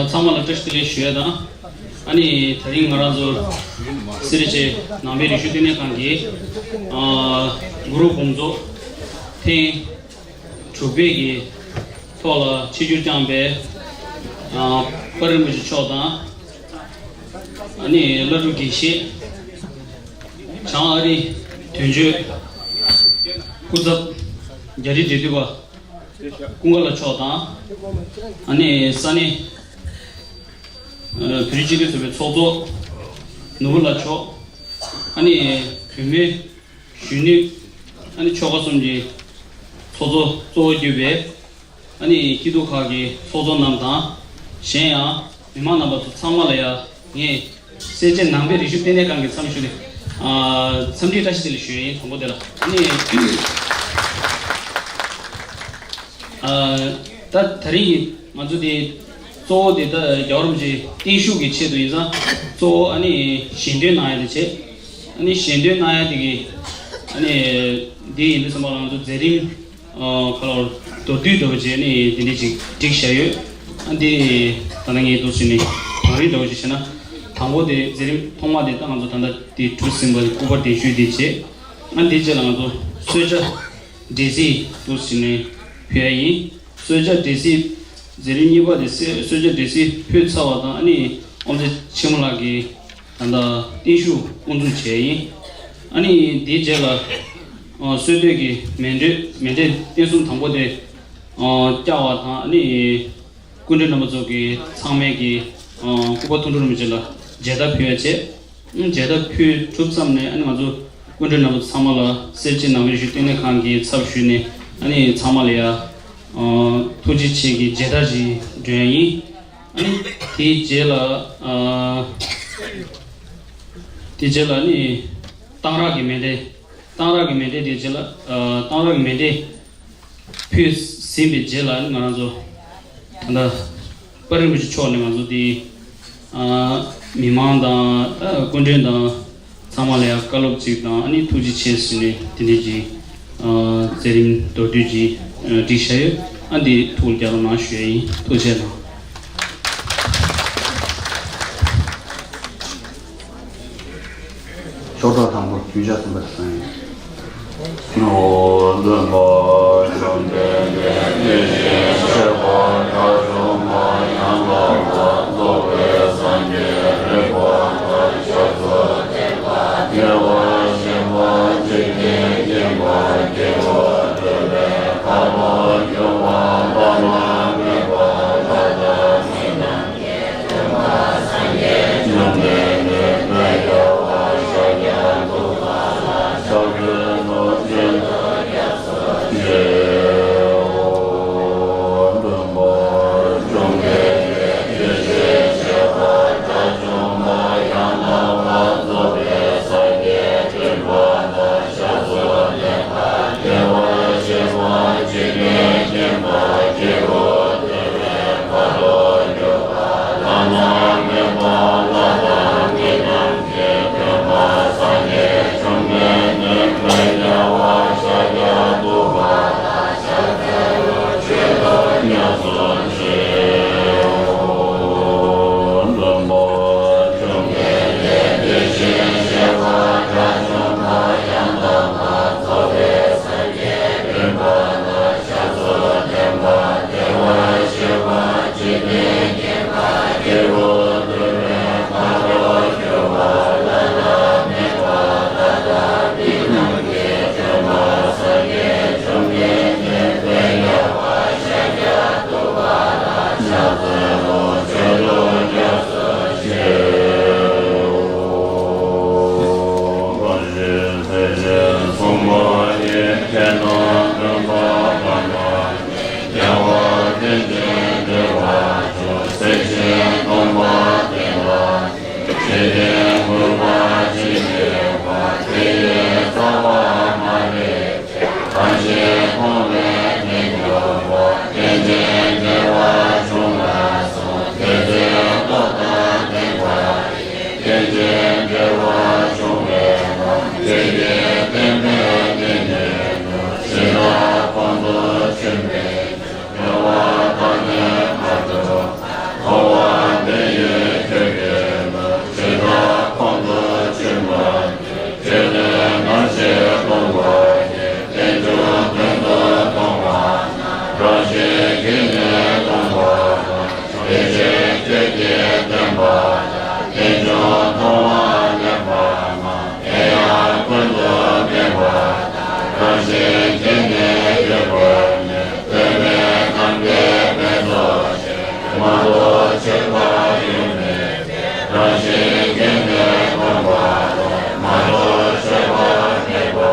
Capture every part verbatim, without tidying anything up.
ཚང་མ་ལ་བཀྲ་ཤིས་བདེ་ལེགས་ཞུ་ཡ་དང་། ཨ་ནི་དེ་རིང་ང་རང་ཚོ་སེ་ར་བྱེས་ནང་པའི་རིག་གཞུང་ལྟེ་གནས་ཁང་གི་ཨ་གུ་རུ་དགོངས་རྫོགས་ཐེངས་དྲུག་པའི་གི་ཐོག་ལ་ཆིབས་བསྒྱུར་བསྐྱངས་པའི་ཨ་དཔལ་རིན་པོ་ཆེ་མཆོག་དང་། ཨ་ནི་བླ་སྤྲུལ་དགེ་བཤེས་བྱང་ཨ་རི་དོན་གཅོད་སྐུ་ཚབ་རྒྱ་རིགས་འབྲེལ་མཐུད་པ་ཀུན་དགའ་ལགས་མཆོག་དང་། ཨ་ནི་ས་གནས་ཨ་བོད་རིགས་སྤྱི་མཐུན་ཚོགས་པའི་ཚོགས་གཙོ་ནོར་བུ་ལགས་མཆོག་ཨ་ནི་བུད་མེད་གཞོན་ནུ། ཨ་ནི་ཆོལ་ཁ་གསུམ་གྱི་ཚོགས་གཙོ་གཙོ་བོ་གྱུར་པའི་ཨ་ནི་སྐྱིད་སྡུག་ཁག་གི་ཚོགས་གཙོ་རྣམས་དང་། གཞན་ཡང་མི་མང་རྣམ་པ་ཚོ་ཚང་མ་ལ་ཡང་ངས་སེར་བྱེས་ནང་པའི་རིག་གཞུང་ལྟེ་གནས་ཁང་གི་མཚམས་ཞུ་ནས་ཨ་འཚམས་འདྲི་བཀྲ་ཤིས་བདེ་ལེགས་ཞུ་ཡ་ཡིན། དང་པོ་དེ་ལ་ཨ་ནི་ཨ་ད་ད་རིང་ང་ཚོ་དེ་གཙོ་བོ་དེ་ད་རྒྱལ་བ་རིན་པོ་ཆེའི་བརྟན་བཞུགས་ཀྱི་ཆེད་དུ་ཡིན་ཙང་། གཙོ་བོ་ཨ་ནི་ཞལ་འདོན་གནང་ཡ་དེ་བྱས། ཨ་ནི་ཞལ་འདོན་གནང་ཡ་དེ་གི་ཨ་ནི་དེ་ཡིན་དུས་ཙམ་པ་ལ་ང་ཚོ་མཛད་རིམ་ཨ་ཁ་ལོར་མདོར་བསྡུས་འདྲ་བོ་བྱས་ནས་དེ་འདྲས་ཅིག་བསྒྲིགས་བཞག་ཡོད། ཨ་འདི་ད་ལྟ་ངས་འདུག་ཟེར་ནས་བང་རིམ་འདྲ་བོ་ཅིག་བྱས་ན། དང་པོ་དེ་མཛད་རིམ་ཐོག་མ་དེ་ད་ང་ཚོ་ད་ལྟ་དེ་གྲུབ་ཟིན་པ་སྐུ་པར་གདན་ཞུ་དེ་བྱས། ཨ་འདི་རྗེས་ལ་ང་ཚོ་གསོལ་ཇ་འབྲས་སིལ་འདུག་ཟེར་ནས་ཕུལ་ཡ་ཡིན། གསོལ་ཇ་འབྲས་སིལ་མཛད་རིམ་གཉིས་པ་དེ་གསོལ་གསོལ་ཇ་འབྲས་སིལ་ཕུལ་ཚར་བ་དང་། ཨ་ནི་དབུ་མཛད་ཆེན་མོ་ལགས་ཀྱིས་ད་ལྟ་བརྟན་བཞུགས་དབུ་འཛུགས་བྱས་ཡིན། ཨ་ནི་དེའི་རྗེས་ལ་ཨ་གསོལ་སྟོད་ཀྱི་མཎྜལ་མཎྜལ་རྟེན་གསུམ་དང་པོ་དེ་ཨ་བསྐྱར་བ་དང་། ཨ་ནི་སྐུ་མགྲོན་རྣམ་པ་ཚོ་གིས་ཚང་མས་ཀྱིས་ཨ་སྐུ་པར་ཐུགས་སྤྲོ་རིན་པོ་ཆེ་ལ་མཇལ་དར་ཕུལ་བ་བྱས། མཇལ་དར་ཕུལ་གྲུབ་ཙམ་ནས། ཨ་ནི་ང་ཚོ་སྐུ་མགྲོན་རྣམ་པ་ཚང་མ་ལ་སེར་བྱེས་ནང་པའི་རིག་གཞུང་ལྟེ་གནས་ཁང་གི་ཚབ་ཞུས་ནས། ཨ་ནི་ཚང་མ་ལ་ཡ་ཨ་ཐུགས་རྗེ་ཆེ་གི་མཇལ་དར་ཞིག་སྒྲོན་ཡ་ཡིན། ཨ་ནི་དེའི་རྗེས་ལ་ཨ་དེའི་རྗེས་ལ་ཨ་ནི་གཏང་རག་གི་མཎྜལ། གཏང་རག་གི་མཎྜལ་དེའི་རྗེས་ལ་ཨ་གཏང་རག་གི་མཎྜལ་ཕུལ་ཟིན་པའི་རྗེས་ལ། ཨ་ནི་ང་རང་ཚོ་ད་ལྟ་དཔལ་རིན་པོ་ཆེ་མཆོག་ནས་ང་ཚོ་དེ་ཨ་མི་མང་དང་ད་སྐུ་མགྲོན་དང་ཚང་མ་ལ་ཡང་བཀའ་སློབ་ཅིག་དང་། ཨ་ནི་ཐུགས་རྗེ་ཆེ་ཟེར་ནས་དེ་འདྲས་ཀྱི་ཨ་མཛད་རིམ་མདོར་བསྡུས་ཀྱིས་ཨ་བསྒྲིགས་བཞག་ཡོད། ཨ་འདི་ཐུགས་ལ་རྒྱག་རོགས་གནང་ཞུ་ཡ་ཡིན། ཐུགས་རྗེ་གནང་། ཤོག་གྲངས་དང་པོ་རྒྱུན་ཆགས་ཟིན་པ་དང་། དེ་བཞིན་ཆོས་ཀྱི་བསྟན་པ་དང་། རྟེན་འབྱུང་མཐོང་བ་ལེགས་པ་རྣམས། དེ་ཡང་ཀུན་ཏུ་སྨིན་པ་དང་། རང་བཞིན་གྱིས་ནི་འགྱུར་བར་ནུས། དོན་མེད་ནམ་མཁའི་མེ་ཏོག་བཞིན། མ་རྟོགས་ཆོས་པ་ཡོད་མེད་ཀྱི། རང་བཞིན་གྱིས་ནི་སྟོང་པ་ལས། མ་རྟོགས་ཆོས་པ་མེད་པ།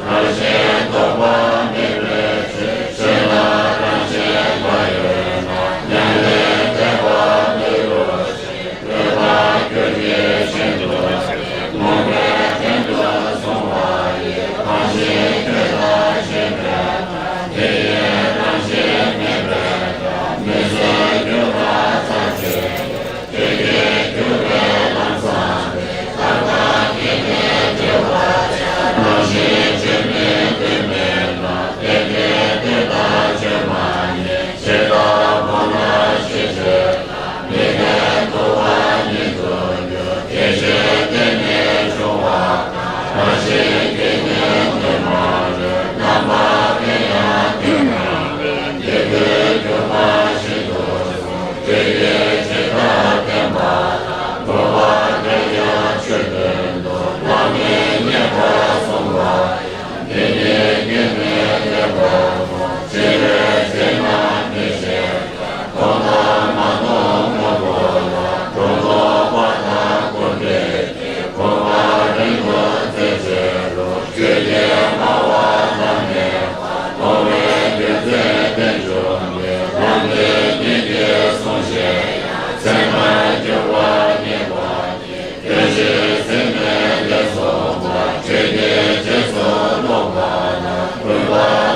རང་བཞིན་རྟོག་པ་མེད་པའི་ཕྱིར། ཆོས་ལ་རང་བཞིན་འགའ་ཡོད་ན། ཉམས་ལེན་འབྲེལ་བ་མེད་རུང་ཞིང་། སྤྲོས་པ་གྱུར་ཅིང་ཞེན་དུ་སྐྱེ། རྨོངས་པས་བྲན་དུ་སོང་བ་ཡི། རང་བཞིན་ཁྱོད་དང་ཞེན་པས་ན། དེ་ཡི་རང་བཞིན་མེད་པས་ཀྱང་། མི་བཟོད་འགྱུར་བ་ཚར་གཅིག་ཏུ། ཆོས་ཀྱི་འགྱུར་བའི་ལམ་བཟང་སྟེ། བདག་དང་གཉིས་ཀྱི་འབྲེལ་བ་ཡང་། རང་བཞིན་ཆོས་མིན་དོན་མེད་ན། རྟེན་འབྲེལ་དོན་དང་ཆོས་མ་ཡིན། ཇི་ལྟར་སྤངས་ན་ཞི་བྱེད་ལ། མི་ལྡན་དུ་བ་ཉིད་དུ་འགྱུར། དེ་ཕྱིར་རྟེན་ནི་འབྱུང་བ་དང་། རང་བཞིན་གྱིས་ནི་གནས་མ་ལུས། རྣམ་པ་དེ་ཡང་དེ་ན་ལུས། འདི་ཀུན་སྒྱུ་མ་བཞིན་དུ་གསུངས། ཆོས་ཀྱི་ཇི་ལྟར་བསྟན་པ་དང་། འགོག་པ་བྲལ་ཀྱང་ཆོས་དོན་དུ། བླ་མེད་རྙེད་པར་གསུངས་པ་ཡང་། དེ་ཉིད་ཀྱིས་ནི་ལེགས་པར་མཐོང་། ཅི་རེ་བྱས་ན་མི་ཤེས་པ། མཐོང་དང་མ་མཐོང་དངོས་པོ་ལ། སྒྲོ་འདོགས་པ་དང་སྐུར་འདེབས་ཀྱིས། འགོག་པ་རིང་དུ་མཛད་བྱེད་རུང་། ཆོས་ཀྱི་སྨྲ་བ་ལམ་མེ་བ། མཐོང་བའི་རྒྱུ་མཚན་རྟེན་འབྱུང་སྟེ། ལམ་དེ་ཉིད་ཀྱིས་གསུངས་བཞེད་ཡང་། ཚད་མར་གྱུར་པ་རྙེད་པ་ཉིད། དོན་གཞིར་འཛིན་མེད་ལས་བྱུང་བ། ཆོས་ཀྱི་རྗེས་སུ་སློབ་པ་ན། ཀུན་པ་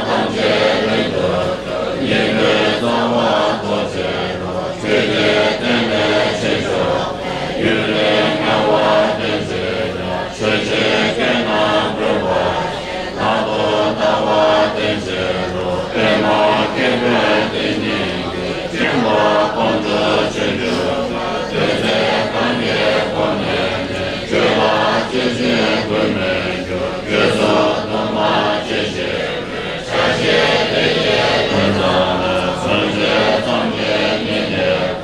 ཐམས་ཅད་རིང་དུ་གྱུར། ཉིད་ཀུན་གཙང་བ་རྟོགས་བྱེད་རུང་། ཆོས་ཀྱི་རྟེན་ལས་ཕྱིན་ཕྱོགས་ནས། ཡུན་རིང་ངལ་བ་བསྟེན་བྱེད་ཀྱང་། ཆོས་ཕྱིར་སྐྱེས་རྣམས་ཀུན་པ་ཡིས། རྟག་ཏུ་ལྟ་བ་བསྟེན་བྱེད་རུང་། པདྨ་མཁས་པའི་ཏིང་འཛིན་གྱིས། སྦྱིན་པ་སྤོང་ཚུལ་ཆོས་འབྱུང་ལ། དེ་ཚེ་གང་གི་གོ་གནས་ནས། ཆོས་ལ་སྤྱོད་ཕྱིར་དགོས་མེད་འགྱུར། བཅོས་སུ་གཏོང་མ་བྱེད་ཞེས་པའི། ཆ་ཤས་དེ་ཡི་དོན་ཙམ་ལས། མཚོན་བྱེད་ཙམ་གྱིས་མི་གནས་པར།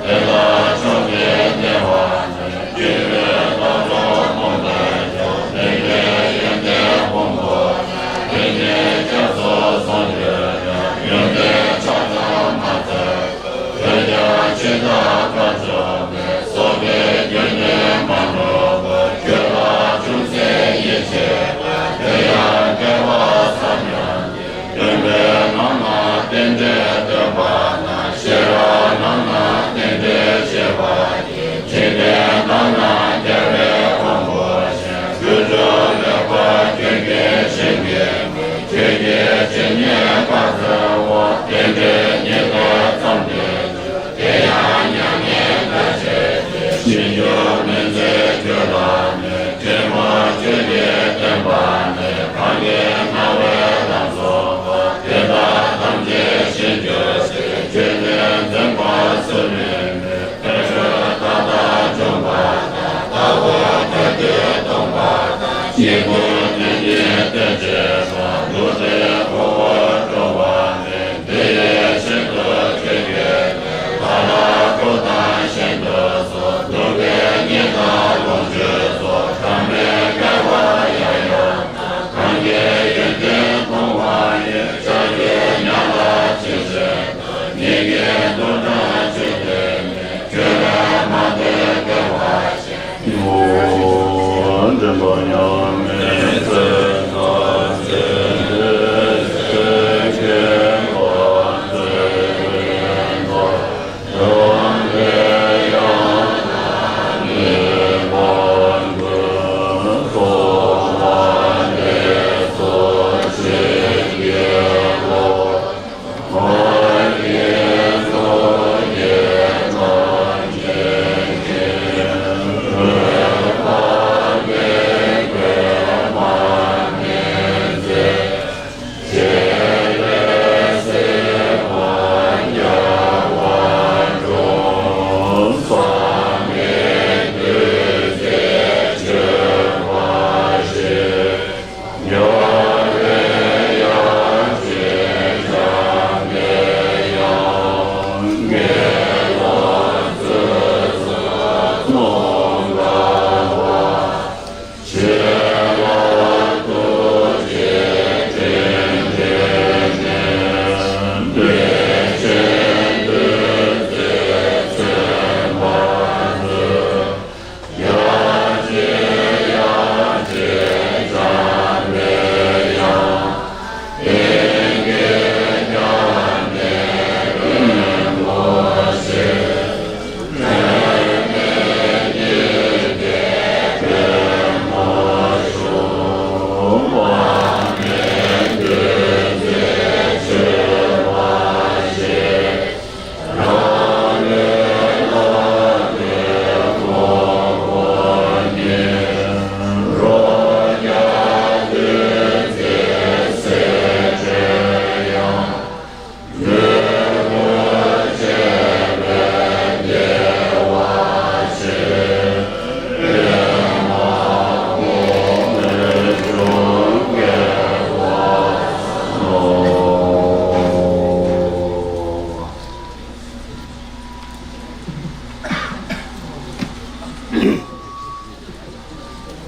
དེ་ལྟར་མཆོག་གི་བདེ་བ་ནི། སྤྱོད་པའི་ལྷ་ཚོགས་ཕོངས་པས་ཀྱང་། ལེགས་པའི་ཡོན་ཏན་ཕུང་པོ་ལ། དེ་ཉིད་སྐྱབས་སུ་སོང་དུས་ཀྱང་། ཡོན་ཏན་ཆ་ཙམ་མ་ཚད་པར། ཐོས་ཀྱང་ཇི་ལྟར་བཀའ་སྩོལ་པའི། སོགས་པའི་རྒྱུད་ནི་མ་ནོར་བར། ཁྱོད་ལ་ཅུང་ཟད་ཡིད་ཆེས་པས། དེ་ཡང་དགེ་བ་བསམ་ཡང་དགེ། སྟོན་པའི་ནང་ན་རྟེན་འབྲེལ་སྟོན་པ་དང་། ཤེས་རབ་ནང་ན་རྟེན་འབྲེལ་བཤད་པ་ཡིས། འཇིག་རྟེན་ནང་ན་རྒྱལ་བའི་དབང་པོ་ཆེ། ལུས་སྦྱོར་ལེགས་པར་ཁྱོད་ཀྱིས་བྱིན་གྱིས་རྨིས། ཁྱོད་ཀྱི་ཇི་སྙེད་བཀའ་སྩལ་བ། རྟེན་འབྲེལ་ཉིད་དུ་བརྩམས་ཏེ་བསྒྱུར། དེ་ཡང་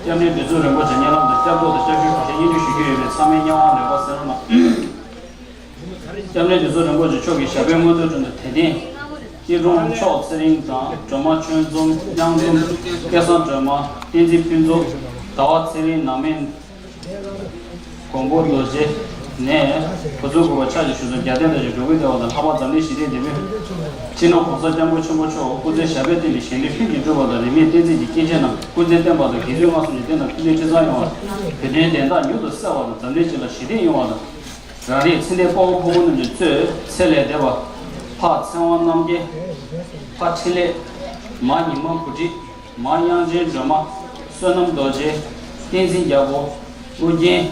སྐྱབས་གནས་བདུད་འཚོ་རིན་པོ་ཆེ་མཉན་ལམ་དུ་སྐྱབས་ཐོག་ཏུ་སྐྱབས་ཞུའི་གུས་ཞབས་སྙིང་བསྡུས་ཞུ་རྒྱུ་ཡོད་པས་ཚང་མས་མཉམ་དབང་ལེགས་པར་གསན་རོགས་གནང་། སྐྱབས་གནས་བདུད་འཚོ་རིན་པོ་ཆེ་མཆོག་གི་ཞབས་པད་མངོན་མཐོའི་དྲུང་དུ་དད་ལྡན་སྐྱིད་གྲོང་མཆོག་ཚེ་རིང་དང་སྒྲོལ་མ་ཆོས་འཛོམས། གཡང་འཛོམས། སྐལ་བཟང་སྒྲོལ་མ། བསྟན་འཛིན་ཕུན་ཚོགས། ཟླ་བ་ཚེ་རིང་ནང་མི། མགོན་པོ་རྡོ་རྗེ་ནས་གོ་ཚུལ་དགོས་པ་ཕྱག་ཅིག་ཞུ་གསོལ། རྒྱལ་བསྟན་དར་ཞིང་འགྲོ་ཀུན་བདེ་བ་དང་། ལྷག་པར་འཛམ་གླིང་ཞི་བདེའི་བདེ་སྨོན། སྤྱི་ནོར་༸གོང་ས་༸སྐྱབས་མགོན་ཆེན་པོ་མཆོག་སྐུ་ཚེ་ཞབས་པད་བརྟན་ཅིང་ཞལ་འདོད་ཕུན་གྱིས་འགྲུབ་པ་དང་། རིས་མེད་བསྟན་འཛིན་གྱི་སྐྱེས་ཆེན་རྣམས་སྐུ་ཚེ་བརྟན་པ་དང་། དགེ་ཚུལ་སྔགས་གསུམ་གྱི་རྟེན་དང་ཐུགས་རྟེན་ཁྲི་གཙང་ཡོང་བ། བོད་དོན་བདེན་མཐའ་མྱུར་དུ་གསལ་བ་དང་། འཛམ་གླིང་སྤྱི་ལ་ཞི་བདེ་ཡོང་བ་དང་། རང་རེའི་ཚེ་འདས་དཔའ་བོ་ཕོ་མོ་རྣམས་ཀྱི་གཙོས་ཚེ་ལས་འདས་པ། ཕ་ཚེ་དབང་རྣམ་རྒྱལ། ཕ་འཕྲིན་ལས། མ་ཉི་མ་བུ་ཁྲིད། མ་དབྱངས་ཅན་སྒྲོལ་མ། བསོད་ནམས་རྡོ་རྗེ། བསྟན་འཛིན་རྒྱལ་པོ། ཨོ་རྒྱན།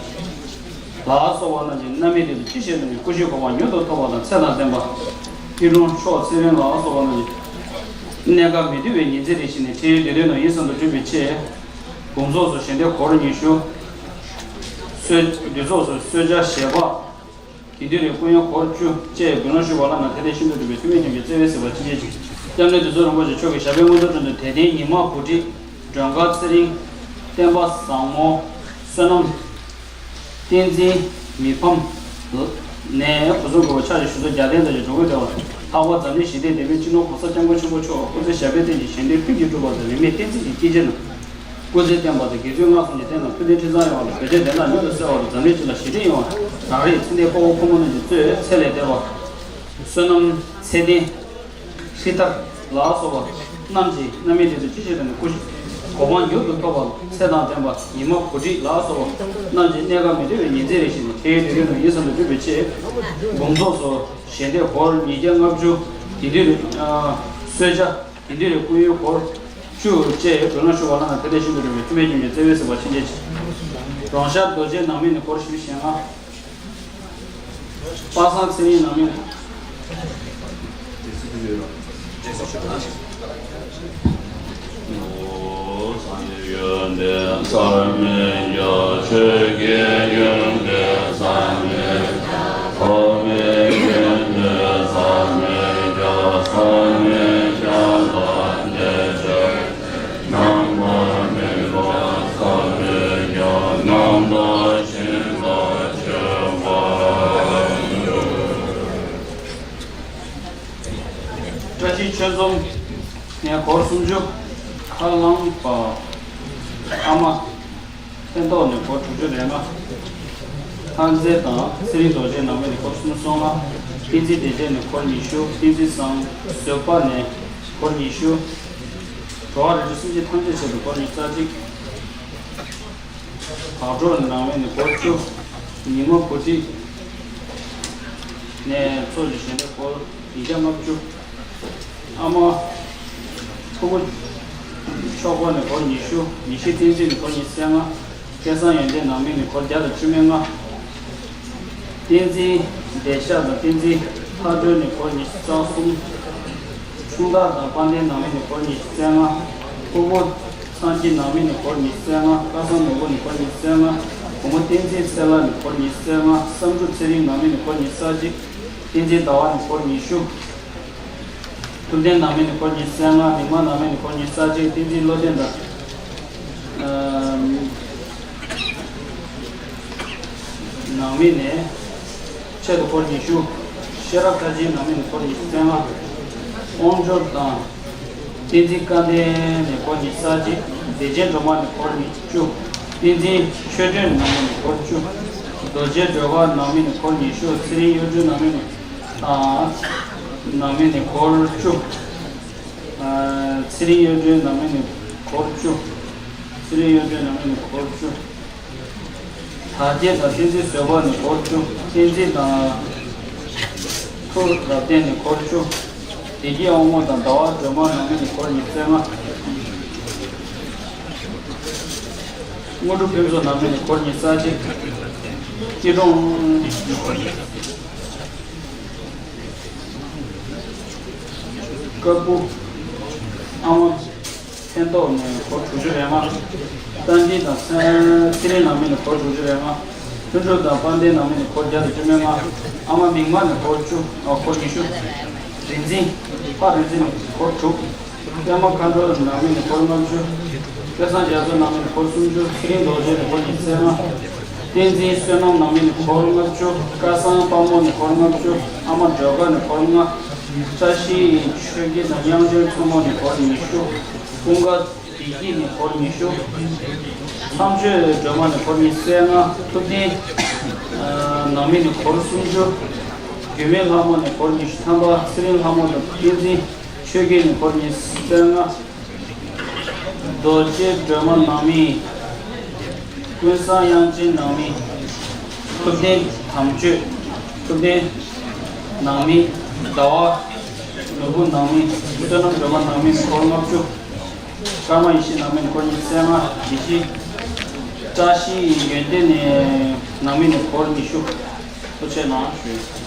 ལ་སོགས་པ་རྣམས་ཀྱི་རྣམ་སྨིན་དོན་དུ་ཅི་བྱས་ནས་ཀྱང་སྐུ་བཞིའི་གོ་འཕང་མྱུར་དུ་ཐོབ་པ་དང་། ཚེ་དང་ལྡན་པ། སྐྱིད་གྲོང་མཆོག་ཚེ་རིང་ལ་སོགས་པ་རྣམས་ཀྱི་གནས་སྐབས་མི་བདེ་བའི་ཉི་ཚེ་རེ་ཞིག་ནས་འཕྲལ་ཡུན་བདེ་ལྡན་དུ་ཡིད་བཟང་དུ་འགྲུབ་པའི་ཆེད། དགོངས་རྫོགས་སུ་ཞལ་འདེབས་སྒོར་ཉི་ཤུ། གསོལ་འདུས་ཚོགས་སུ་གསོལ་ཇ་བཞེས་པ། དགེ་འདུན་རེར་སྐུ་ཡོན་སྒོར་བཅུ་བཅས་དགེ་སློང་ཞུ་བ་ལ་ན་ཐེ་ལེ་ཤིན་ཏུ་གྲུབ་པའི་ཐུགས་སྨོན་ཉམས་ཀྱིས་བརྩེ་བས་གཟིགས་པ་ཕྱིན་ཆད་ཅིག་སྐྱབས་གནས་བདུད་འཚོ་རིན་པོ་ཆེ་མཆོག་གི་ཞབས་པད་མངོན་མཐོའི་དྲུང་དུ་དད་ལྡན་ཉི་མ་བུ་ཁྲིད། སྒྲོལ་དཀར་ཚེ་རིང་། བསྟན་པ་བཟང་མོ། བསོད་ནམས། བསྟན་འཛིན། མི་ཕམ། ནས་གོ་ཚུལ་དགོས་པ་ཕྱག་ཅིག་ཞུ་གསོལ། རྒྱལ་བསྟན་དར་ཞིང་འགྲོ་ཀུན་བདེ་བ། ལྷག་པར་འཛམ་གླིང་ཞི་བདེའི་བདེ་སྨོན། སྤྱི་ནོར་༸གོང་ས་༸སྐྱབས་མགོན་ཆེན་པོ་མཆོག་སྐུ་ཚེ་ཞབས་པད་བརྟན་ཅིང་ཞལ་འདོད་ཕུན་གྱིས་འགྲུབ་པ་དང་། རིས་མེད་བསྟན་འཛིན་གྱི་སྐྱེས་ཆེན་རྣམས་སྐུ་ཚེ་བརྟན་པ་དང་། དགེ་ཚུལ་སྔགས་གསུམ་གྱི་རྟེན་དང་ཐུགས་རྟེན་ཁྲི་གཙང་ཡོང་བ་དང་། བོད་དོན་བདེན་མཐའ་མྱུར་དུ་གསལ་བ་དང་། འཛམ་གླིང་སྤྱི་ལ་ཞི་བདེ་ཡོང་བ་དང་། རང་རེའི་ཚེ་འདས་དཔའ་བོ་ཕོ་མོ་རྣམས་ཀྱི་གཙོས་ཚེ་ལས་འདས་པ། བསོད་ནམས། ཚེ་བརྟན། ཧྲི་ཐར་ལ་སོགས་པ་རྣམས་ཀྱི་རྣམ་སྨིན་དོན་དུ་ཅི་བྱས་ནས་ཀྱང་སྐུ་གོ་འཕང་མྱུར་དུ་ཐོབ་པ། ཚེ་དང་ལྡན་པ། ཉི་མ་བུ་ཁྲིད་ལ་སོགས་པ་རྣམས་ཀྱི་གནས་སྐབས་མི་བདེ་བའི་ཉི་ཚེ་རེ་ཞིག་ནས་འཕྲལ་ཡུན་བདེ་ལྡན་དུ་ཡིད་བཟང་དུ་འགྲུབ་པའི་ཆེད། དགོངས་རྫོགས་སུ་ཞལ་འདེབས་སྒོར་ཉིས་བརྒྱ་ལྔ་བཅུ། དགེ་འདུན་རེར་གསོལ་ཇ། དགེ་འདུན་རེར་སྐུ་ཡོན་སྒོར་བཅུ་བཅས་དགེ་སློང་ཞུ་བ་ལ་ན་ཐེ་ལེ་ཤིན་ཏུ་གྲུབ་པའི་ཐུགས་སྨོན་ཉམས་ཀྱིས་བརྩེ་བས་གཟིགས་པ་ཕྱིན་ཆད་ཅིག་རོང་ཤར་རྡོ་རྗེ་ནང་མི་ནས་སྒོར་བཞི་བཅུ་ཞེ་ལྔ། པ་སངས་ཚེ་རིང་ནང་མི་ནས། ཡོན་ཏན་ཟག་མེད་རྒྱ། ཆོས་ཀྱི་ཡོན་ཏན་ཟག་མེད་རྒྱ། ཐོགས་མེད་ཡོན་ཏན་ཟག་མེད་རྒྱ། ཟག་མེད་ཤ་ཟ་ལས་སྐྱེས། རྣམ་པར་སྨིན་པ་ཟག་མེད་རྒྱ། རྣམ་དག་ཞིང་དག་སྤྱོད་པ། བཀྲ་ཤིས་ཆོས་འཛོམས་ནས་སྒོར་སུམ་ཅུ། ཁ་ལངས་པ་ཨ་མ་ཕན་ཐོགས་ནས་སྒོར་དྲུག་ཅུ་རེ་ལྔ། ལྷ་མཛེས་དང་ཚེ་རིང་རྡོ་རྗེ་ནང་མི་ནས་སྒོར་སུམ་ཅུ་སོ་ལྔ། བསྟན་འཛིན་བདེ་ཆེན་ནས་སྒོར་ཉི་ཤུ། བསྟན་འཛིན་བཟང་བཟོད་པ་ནས་སྒོར་ཉི་ཤུ། འགྲོ་བ་རིགས་དྲུག་སེམས་ཅན་ཐམས་ཅད་ཆེད་དུ་སྒོར་ཉི་ཤུ་རྩ་གཅིག་བག་གྲོ་ནང་མི་ནས་སྒོར་བཅུ། ཉི་མ་བུ་ཁྲིད་ནས་ཚོགས་ཀྱི་ཞལ་འདེབས་སྒོར་ཉིས་བརྒྱ་ལྔ་བཅུ། ཨ་མ་ཕུར་བུ་ཆོས་འཁོར་ནས་སྒོར་ཉི་ཤུ། ཡེ་ཤེས་བསྟན་འཛིན་ནས་སྒོར་ཉི་ཤུ་རྩ་ལྔ། སྐལ་བཟང་ཡོན་ཏན་ནང་མི་ནས་སྒོར་བརྒྱ་དང་བཅུ་མེད་ལྔ། བསྟན་འཛིན་བདེ་ཤ་དང་བསྟན་འཛིན་ལྷ་སྒྲོལ་ནས་སྒོར་ཉི་ཤུ་རྩ་གསུམ། ཁྱུང་དར་དང་དཔལ་ལྡན་ནང་མི་ནས་སྒོར་ཉི་ཤུ་རྩ་ལྔ། ཕུར་བུ་ཚངས་སྐྱིད་ནང་མི་ནས་སྒོར་ཉི་ཤུ་རྩ་ལྔ། སྐལ་བཟང་ནོར་བུ་ནས་སྒོར་ཉི་ཤུ་རྩ་ལྔ། བུ་མོ་བསྟན་འཛིན་གསལ་ལགས་ནས་སྒོར་ཉི་ཤུ་རྩ་ལྔ། བསམ་གྲུབ་ཚེ་རིང་ནང་མི་ནས་སྒོར་ཉི་ཤུ་རྩ་གཅིག་བསྟན་འཛིན་ཟླ་བ་ནས་སྒོར་ཉི་ཤུ། ཐུབ་བསྟན་ནང་མི་ནས་སྒོར་ཉི་ཤུ་རྩ་ལྔ། མིག་དམར་ནང་མི་ནས་སྒོར་ཉི་ཤུ་རྩ་གཅིག་བསྟན་འཛིན་བློ་ལྡན་དང་། ཨམ། ནང་མི་ནས་ཆེད་དུ་སྒོར་ཉི་ཤུ། ཤེས་རབ་མཐར་ཕྱིན་ནང་མི་ནས་སྒོར་ཉི་ཤུ་རྩ་ལྔ། དབང་འབྱོར་དང་། བསྟན་འཛིན་སྐལ་ལྡན་ནས་སྒོར་ཉི་ཤུ་རྩ་གཅིག་བདེ་ཆེན་སྒྲོལ་མ་ནས་སྒོར་ཉི་ཤུ། བསྟན་འཛིན་ཆོས་སྒྲོན་ནང་མི་ནས་སྒོར་བཅུ། རྡོ་རྗེ་སྒྲོལ་དཀར་ནང་མི་ནས་སྒོར་ཉི་ཤུ། ཚེ་རིང་གཡུ་སྒྲོན་ནང་མི་ནས་དང་། ནང་མི་ནས་སྒོར་བཅུ། ཨ། ཚེ་རིང་གཡུ་སྒྲོན་ནང་མི་ནས་སྒོར་བཅུ། ཚེ་རིང་གཡུ་སྒྲོན་ནང་མི་ནས་སྒོར་བཅུ། དར་རྒྱས་དང་བསྟན་འཛིན་བཟོད་པ་ནས་སྒོར་བཅུ། བསྟན་འཛིན་དང་། ཐུབ་རབ་བརྟན་ནས་སྒོར་བཅུ། བདེ་སྐྱིད་དབང་མོ་དང་ཟླ་བ་སྒྲོལ་མ་ནང་མི་ནས་སྒོར་ཉི་ཤུ་རྩ་ལྔ། དངོས་གྲུབ་ཕུན་ཚོགས་ནང་མི་ནས་སྒོར་ཉི་ཤུ་རྩ་གཅིག་སྐྱིད་གྲོང་། ཀ་སྤུ། ཨ་མ་ཕན་ཐོགས་ནས་སྒོར་དྲུག་ཅུ་རེ་ལྔ། རྟ་མགྲིན་དང་ཚེ་རིང་ནང་མི་ནས་སྒོར་དྲུག་ཅུ་རེ་ལྔ། ལྷུན་གྲུབ་དང་དཔལ་ལྡན་ནང་མི་ནས་སྒོར་བརྒྱ་དང་བཅུ་མེད་ལྔ། ཨ་མ་མིག་དམར་ནས་སྒོར་བཅུ། ཨ། སྒོར་ཉི་ཤུ། རིག་འཛིན། ཕ་རིག་འཛིན་ནས་སྒོར་དྲུག་པདྨ་མཁའ་འགྲོ་ནང་མི་ནས་འཁོར་ལྔ་བཅུ། སྐལ་བཟང་རྒྱ་མཚོ་ནང་མི་ནས་འཁོར་སུམ་ཅུ། ཚེ་རིང་རྡོ་རྗེ་ནས་འཁོར་ཉི་ཤུ་རྩ་ལྔ། བསྟན་འཛིན་བསོད་ནམས་ནང་མི་ནས་འཁོར་ལྔ་བཅུ། སྐལ་བཟང་དཔལ་མོ་ནས་འཁོར་ལྔ་བཅུ། ཨ་མ་སྒྲོལ་དཀར་ནས་འཁོར་ལྔ། བཀྲ་ཤིས་ཆོས་སྐྱིད་དང་དབྱངས་ཅན་མཚོ་མོ་ནས་འཁོར་ཉི་ཤུ། ཀུན་དགའ་བདེ་སྐྱིད་ནས་འཁོར་ཉི་ཤུ། མཚམས་གཅོད་སྒྲོལ་མ་ནས་འཁོར་ཉི་ཤུ་རྩ་ལྔ། ཐུབ་བསྟན་ནང་མི་ནས་འཁོར་སུམ་ཅུ། རྒྱུད་སྨད་ལྷ་མོ་ནས་འཁོར་ཉི་ཤུ་ཐམ་པ། ཚེ་རིང་ལྷ་མོ་དང་བསྟན་འཛིན་ཆོས་རྒྱལ་ནས་འཁོར་ཉི་ཤུ་རྩ་ལྔ། རྡོ་རྗེ་སྒྲོལ་མ་ནང་མི། ཀུན་བཟང་དབྱངས་ཅན་ནང་མི། ཐུབ་བསྟན་དམ་ཆོས། ཐུབ་བསྟན་ནང་མི། ཟླ་བ། ནོར་བུ་ནང་མི། བསོད་ནམས་སྒྲོལ་མ་ནང་མི་འཁོར་ལྔ་བཅུ། ཀརྨ་ཡེ་ཤེས་ནང་མི་འཁོར་ཉི་ཤུ་རྩ་ལྔ། དགེ་བཤེས་བཀྲ་ཤིས་ཡོན་ཏན་ནས་ནང་མི་ནས་འཁོར་ཉི་ཤུ། ཐུགས་རྗེ་གནང་ཞུ།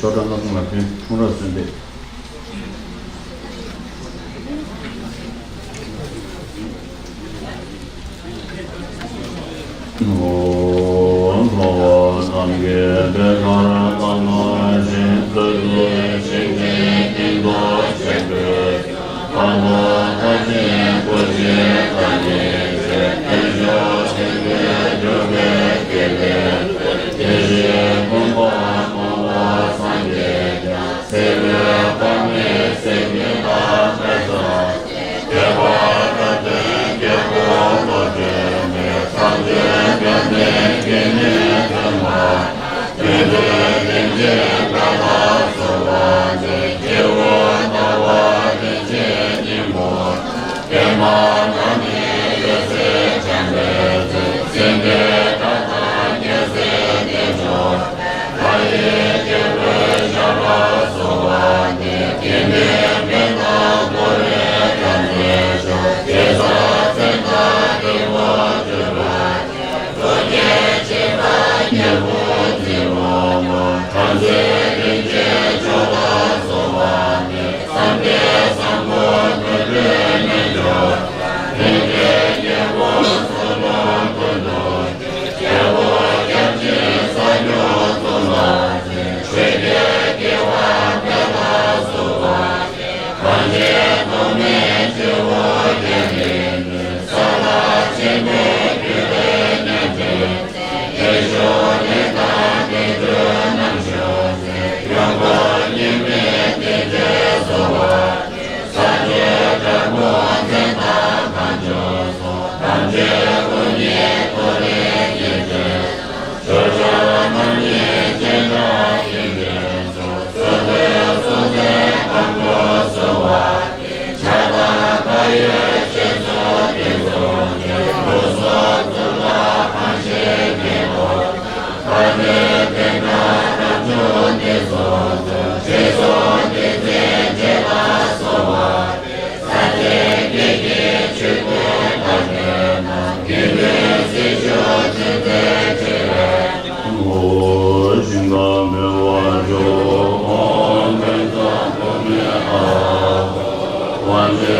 ཆོས་གྲྭ་ལྷ་ཁང་ལ་ཕེབས། ཁོང་ར་གསན་པས། ཨོ། ལྷ་བ་རྣམས་ཀྱི་བདེ་གར་བླ་མ་བཞིན་དུ་བསྟོད། ཞིང་གི་སྙིང་པོ་ཆེན་པོའི་ཁམས་པ་ཐམས་ཅད་སྐུ་མཆེད་དང་ཉིན་བྱེད་རྟེན་མཆོག་ཆེན་པོའི་སྒྲུབ་པའི་དགེ་ལེགས། དེ་བཞིན་མངོན་པར་མང་བ་སངས་རྒྱས་ཀྱང་། སྲིད་པའི་དཔག་མེད་སེམས་ཀྱི་རྟག་པའི་ཚོགས། ཐེག་པ་དགའ་སྟོན་དཀྱིལ་འཁོར་ལྷོ་འདྲེན་མའི། མཚམས་སྦྱོར་དཔག་མེད་དགེ་བསྙེན་སྟོན་པ། དོན་དུ་རིན་ཆེན་ཀ་དག་གསོལ་བ་འདེབས། སྐྱེ་བོ་ལྟ་བ་རིན་ཆེན་སྙིང་པོ། པདྨ་འཛམ་གླིང་འོད་ཟེར་འཆང་བའི་ཚུལ། སེམས་དཔའི་བཀའ་དང་རྒྱལ་སྲས་བདེ་མཆོག་ལྷ་ཡི་སྐྱེ་བོའི་ཞབས་ལ་གསོལ་བ་འདེབས། དགེ་འདུན་ཕན་དང་འཁོར་བའི་དགྲ་འདིར་ཤོག །དགེ་རྩ་མཚན་དང་དགེ་བ་བརྗོད་པ་ཆེ། ཐུགས་རྗེ་ཆེ་བ་ཉེར་དགུ་འཛིན་འོག་མ། དམ་ཚིག་རིན་ཆེན་མཆོག་ལ་གསོལ་བ་འདེབས། བསམ་གཏན་བཟང་པོ་དོན་དུ་རྣལ་འབྱོར། ལྷན་སྐྱེས་སྐྱེ་བོ་ཚུལ་ཁྲིམས་ཀུན་ཏུ། སྐྱེ་བོ་སྐྱབས་སྦྱིན་ས་སྐྱོང་གཙུག་ལག་རྗེ། ཆོས་ཀྱི་དགེ་བ་འདི་ལ་གསོལ་བ་འདེབས། གང་ཕྱིར་ཐོགས་མེད་སྤྱི་བོ་རྒྱལ་བའི་གནས། ས་ལ་ཆེན་པོའི་རྒྱུད་ལས་མཉམ་སྤྱོད་ཚེ། ལེགས་བཞུགས་ལེགས་དང་ལྡན་འབྱོར་རྣམ་ཤོག་ཚེ། ཡོངས་བསྐོར་སྙིགས་མའི་བསྟན་བཅོས་གསོལ་བ། ས་བཅུའི་དགྲ་དཔུང་མཚན་དང་གང་བྱུང་སོགས། དམ་ཆོས་དབུ་བརྙེས་མཐོ་རིས་རྒྱས་བྱེད་སོགས། ཕྱོགས་བཅུ་རྣམ་གཉིས་སྤྱན་དྲངས་ཡིད་བཞིན་སོགས། སོ་ཐར་སྲོག་འཛིན་སྐམ་པོ་གསོལ་བ། ཕྱག་དང་བག་ཡོད་སྤྱི་གཙུག་ཏུ་བཟུང་སྟེ། ལུས་སྲོག་གཙུག་ལག་ཁང་ཆེན་གྱི་ཐོག །ཕ་མའི་བདེན་མཐའ་རབ་བྱུང་འདི་སོགས་སུ། ཞེས་སོགས་བདེན་ཚིག་རྗེས་ལ་གསོལ་བ། ས་སྐྱའི་སྐད་ཀྱིས་ཆོས་ཀུན་བདག་བསྟན་ན། དགེ་འདུན་སྲི་ཞུ་ཚུལ་མཛད་ཕྱིར། ཨོ། ཞིང་ཁམས་འབུལ་བར་ཤོག །ཨོ། ད་ལྟ་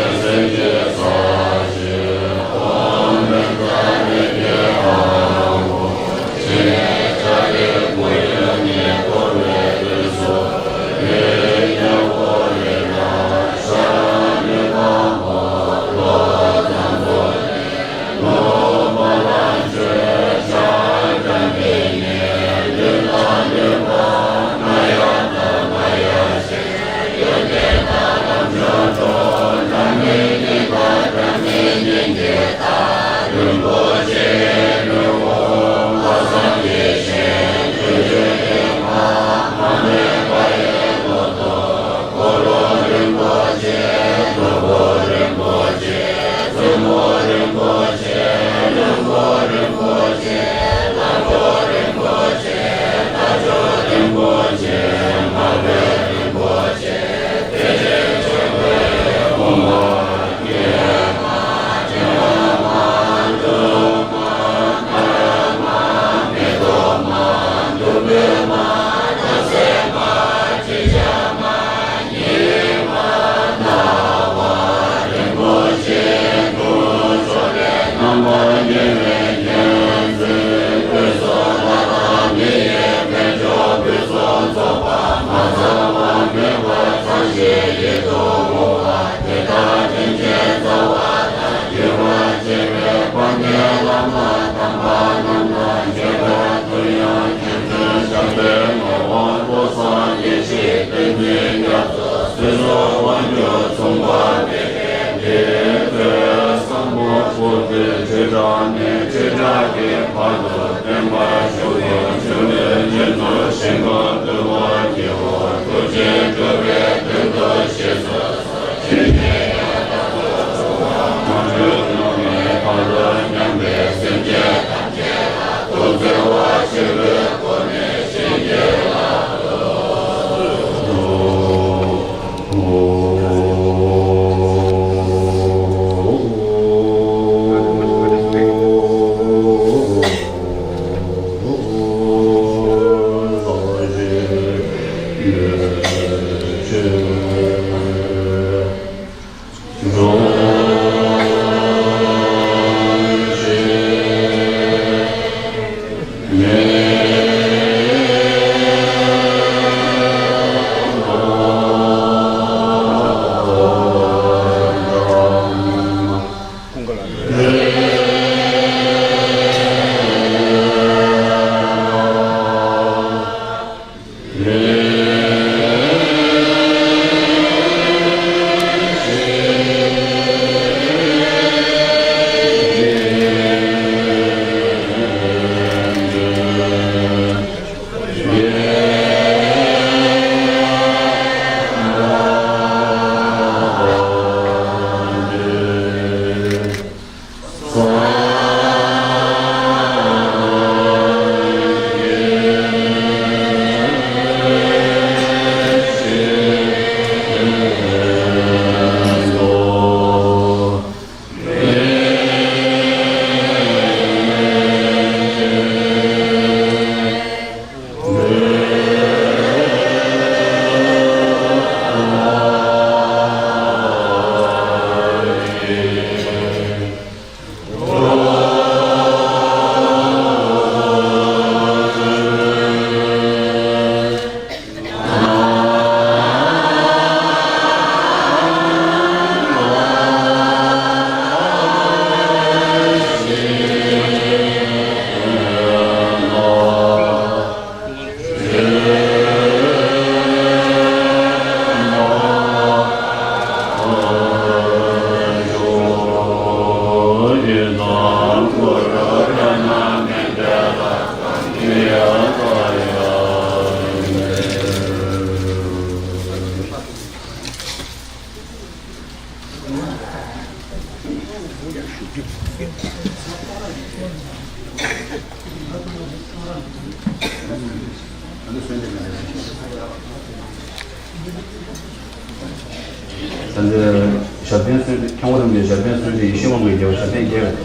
ཞབས་བརྟན་གསོལ་འདེབས། ཁྱུང་པོ་རིན་པོ་ཆེའི་ཞབས་བརྟན་གསོལ་འདེབས། ཡེ་ཤེས་དབང་གི་རྒྱལ་པོ་ཞབས་བརྟན་རྒྱལ་བའི་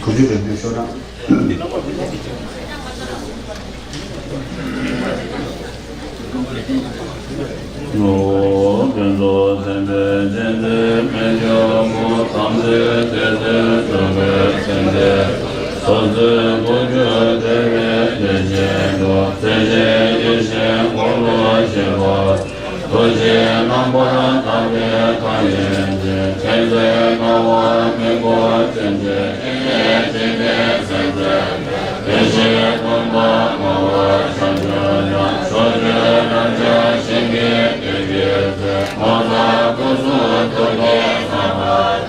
གུ་ཅུ་རེ་ལྡེའུ་ཤོག་གྲངས། ནོ། ཕན་ཚུན་མཚན་དཔེ་ ཆེན་པོའི་མི་འགྱུར་མོད། དམ་ཚིག་ཏིང་འཛིན་སྒྲུབ་པའི་སེམས་ཅན། སོ་སོའི་སྤོ་འགྱུར་བདེ་བའི་ལས་ཅན་དུ། བརྩེ་ཆེན་ཡེ་ཤེས་འཁོར་ལོ་བཞི་པ། རྡོ་རྗེ་རྣམ་པར་དག་པའི་མཁའ་སྤྱན་གྱི། མཁྱེན་བརྩེ་དགའ་བ་མི་མགོ་ཅན་གྱི། ཕྲིན་ལས་འཇིག་རྟེན་སེམས་ཅན། བདེ་གཤེགས་སྟོན་པ་ངོ་བོ་བྱང་ཆུབ་ཀྱང་། ཕྱོགས་བཅུའི་རབ་འབྱམས་ཞིང་གི་རྒྱལ་གྱི་སྲས། ངོ་མཚར་སྐུ་གསུང་ཐུགས་ཀྱི་རྣམ་པར་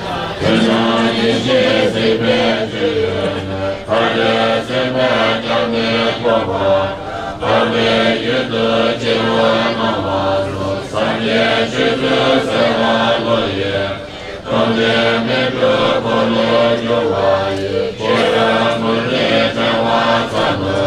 ཐར། ཀུན་བཟང་ཡེ་ཤེས་གཟིགས་པའི་སྤྱོད་ཡུལ་ནི། མཐའ་ཡས་སེམས་དཔའི་སྐྱབས་གནས་འཁོར་བ་དང་། འཕགས་པའི་ཡུལ་དུ་སྤྱི་བོར་སྣང་བ་སོགས། སངས་རྒྱས་ཆོས་ཀྱི་སེམས་དཔའ་བློ་ཡི། སྟོང་གཞི་མི་འཁྲུལ་འཁོར་ལོ་སྒྱུར་བ་ཡི། ཤེས་རབ་མུ་ཏིག་ཕྲེང་བ་ཚར་དུ།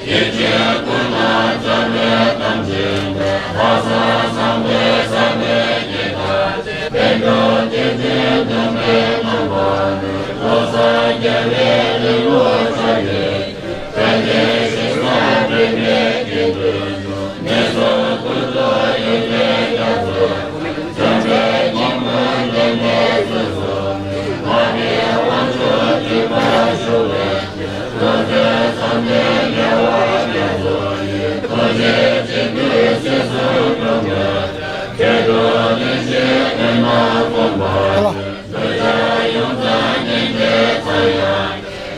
ཡེ་ཤེས་ཀུན་ལ་སྦྱར་བའི་དམ་ཅན་པས། ལྷག་བསམ་བཟང་པོས་བསམ་པའི་གཏེར་བཏབ་སྟེ། པཎ་གྲུབ་ཐེག་ཆེན་སྟོན་པའི་རྣམ་པ་ནི། བློ་བཟང་རྒྱལ་བའི་རིང་ལུགས་ཕྱག་རྒྱའི། དཔལ་ལྡན་ཞིང་སར་སྤེལ་བའི་དགེ་འདུན་ནི། ངན་སོང་ཀུན་སོགས་ཡོན་ཏན་རྒྱ་མཚོ་ནི། འཇམ་དཔལ་སྙིང་པོ་འདྲེན་པའི་ཚུལ་སོགས་ནི། མ་འདྲེས་དབང་ཕྱུག་སྤྲུལ་པར་ཞུ་བའི་ཕྱིར། ལོ་ཙཱ་བསམ་གཏན་རྒྱལ་བ་རྒྱ་མཚོ་ཡི། རྡོ་རྗེ་སྤྱི་ཏིའི་སྲིད་གསུམ་སྒྲོན་མེ་ལྟར། མཁས་གྲུབ་གླིང་བཞི་ཨེ་མ་དགོན་པ་ཡི། གདུལ་བྱ་ཡོངས་ལ་སྙིང་རྗེ་ཚངས་དབྱངས་ཀྱི།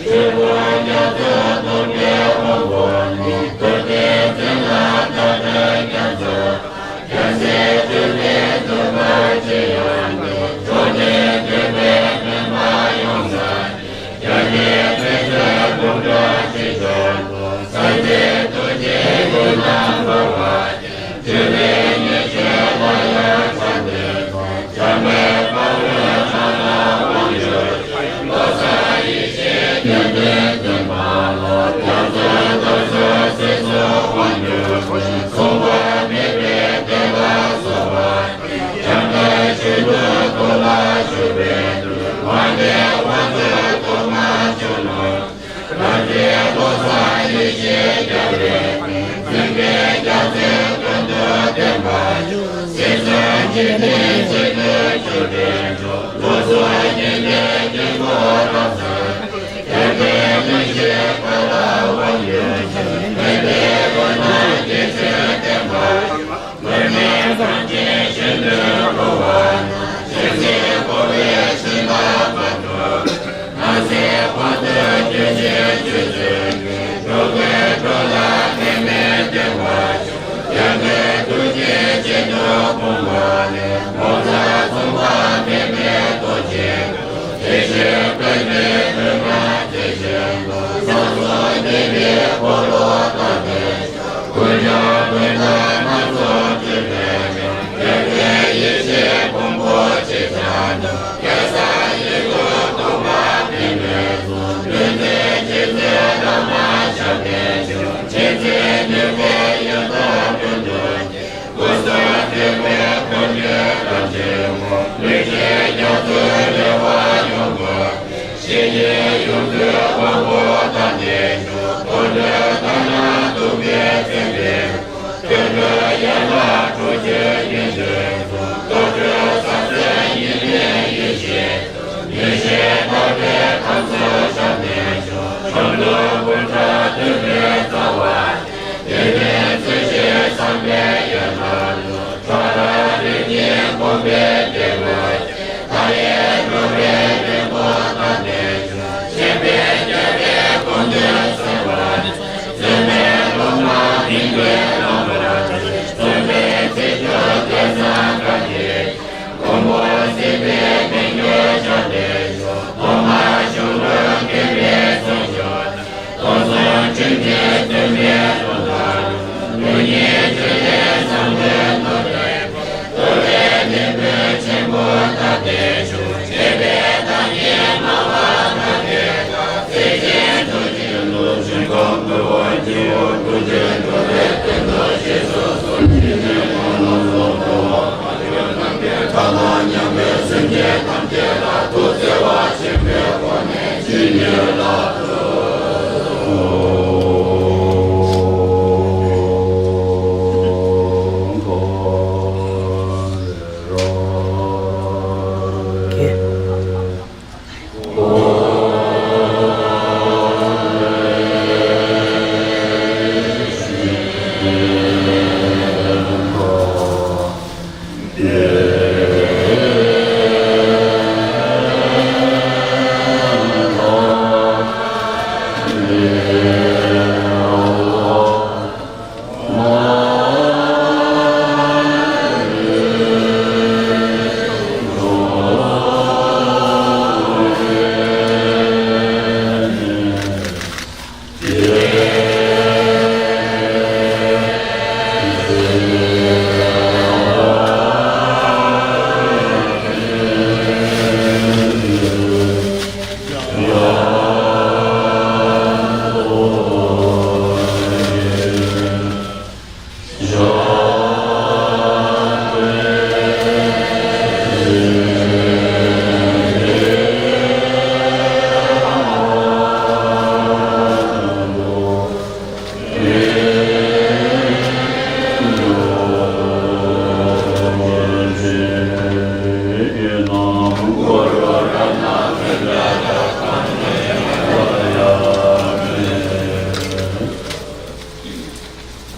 ཆོས་སྐུ་རྒྱ་མཚོས་བསྟོད་པའི་དབང་པོ་ནི། ཐུབ་བསྟན་འཛིན་ལ་ལྟ་སྟེ་རྒྱ་མཚོ། རྒྱལ་སྲས་སྤྲུལ་པའི་བསྟོད་པ་ཅི་ཡང་འདུ། འགྲོ་དོན་སྒྲུབ་པའི་སྨོན་པ་ཡོངས་བསགས་ཏེ། རྒྱལ་བསྟན་ཚེ་བསོད་དགུང་གྲངས་ཅི་བྱུང་དུ། སངས་རྒྱས་ཐུགས་རྗེའི་མགོན་རྣམས་འགྲོ་བ་ཀུན། སྤྲུལ་པའི་ཉེར་སྤྱོད་ལ་ཡང་ཕྱག་འཚལ་ལོ། འཇམ་དཔལ་དཔའ་བོས་ཕྱག་ན་དབང་བསྒྱུར་ཅིང་། བློ་བཟང་ཡེ་ཤེས་རྒྱལ་བསྟན་འཛིན་པ་ལ། རྒྱ་མཚོའི་འདབ་གསུམ་སྲིད་གསུམ་དབང་བསྒྱུར་ཅིང་། མཚུངས་པ་མེད་པའི་བདེ་བ་སྩོལ་བར་བགྱི། འཇམ་དཔལ་ཆོས་ཀྱི་ཐུགས་ལ་ཞུགས་པའི་མཐུས། དབང་ལྡན་དབང་ཕྱུག་ཐོག་མར་བྱོན་ནོ། རབ་འབྱམས་བློ་བཟང་ཡེ་ཤེས་རྒྱལ་བའི་མཚན། འཛིན་པའི་རྒྱ་མཚོའི་མགོན་དུ་བསྟན་པར་ཤོག། སྲིད་གསུམ་འཇིག་རྟེན་གཅིག་ཏུ་གྱུར་པའི་མཆོག། ལོ་ཙཱ་སྙིང་པོའི་དཀྱིལ་འཁོར་རབ་གསལ་ཏེ། དེ་ལྟའི་ཡེ་ཤེས་མཁའ་ལ་དབང་བསྒྱུར་ཅིང་། དེ་ལྟའི་མགོན་རྣམས་རྗེ་བཙུན་བསྟེན་པར་ཤོག། མགོན་མེད་གངས་ཅན་གཞོན་ནུའི་འགྲོ་བ་ན། ཆོས་སྲིད་འཁོར་བའི་འཆིང་བདག་མ་གྱུར་ཅིག། སྣང་སྲིད་འཁོར་དུ་འགྱུར་ཞིང་སྤྱོད་ཚུལ་གྱི། འགྲོ་ཀུན་འགྲོ་ལ་ཕན་མེད་བརྟེན་པར་ཤོག། རྒྱལ་ཀུན་ཐུགས་རྗེའི་བྱིན་མཐུ་ཕུང་བ་ལས། ངོ་མཚར་མཚུངས་པ་མེད་པའི་རྡོ་རྗེ་ཐུགས། ཡེ་ཤེས་ཀུན་གྱི་མགོན་རྣམས་དེ་བཞིན་དུ། སངས་རྒྱས་ཀྱི་འཁོར་ལོ་བརྡལ་ཏེ། ཀུན་ཀྱང་ཀུན་ཏུ་སྣ་ཚོགས་སྤྲུལ་པས་ཀྱང་། རྒྱལ་བའི་ཡེ་ཤེས་ཕུང་པོ་ཇི་ལྟར་འདུལ། སྐལ་བཟང་ཡིད་འོང་སྟོང་པ་མིན་པའི་གཟུགས། བདུད་རྩི་འཁྱིལ་ཏེ་བླ་མ་ཞབས་པད་འཕྱོ། མཁྱེན་བརྩེ་ནུས་པའི་ཡོན་བདག་ཀུན་ཏུ་མཁྱེན། སྐུ་གསུང་ཐུགས་ཀྱི་འཁོར་ལོའི་རབ་བརྟན་ངོ་། ལུས་ཅན་རྒྱ་མཚོའི་རེ་བ་ཡོངས་བསྐོར་ཏེ། གཤིན་རྗེའི་ཡུལ་དུ་དབང་པོ་བརྡལ་ཏེ་བཞུགས། དོན་གྲུབ་ལྟར་སྣང་གདུག་པའི་མཚན་ལྡན། སྟོན་པའི་ཡན་ལག་དྲུག་ཅུའི་ཉི་ཟླའི་གཟུགས། རྡོ་རྗེ་རྩ་རྩེ་ཉི་མའི་ཡེ་ཤེས་སུ། ཡེ་ཤེས་དག་པའི་ཁམས་སུ་ཞབས་གནས་མཆོག། ཆོ་འཕྲུལ་འབུམ་ཕྲག་འདུས་པའི་རྩ་བ་ནས། དེ་ནས་ཚུལ་བཞིན་བསམ་པའི་ཡན་ལག་རྫོགས། ཁྲོ་རབ་རིམ་གྱིས་བསྒོམས་པས་བསྐྱེད་པ་ཡིས། མཐའ་ཡས་འགྲོ་བའི་རིམ་པ་དག་ནས་ཀྱང་། མཁྱེན་པས་རྒྱལ་བའི་དགོངས་དོན་གསལ་བར་མཛད། བརྩོན་པས་སློབ་མ་མིང་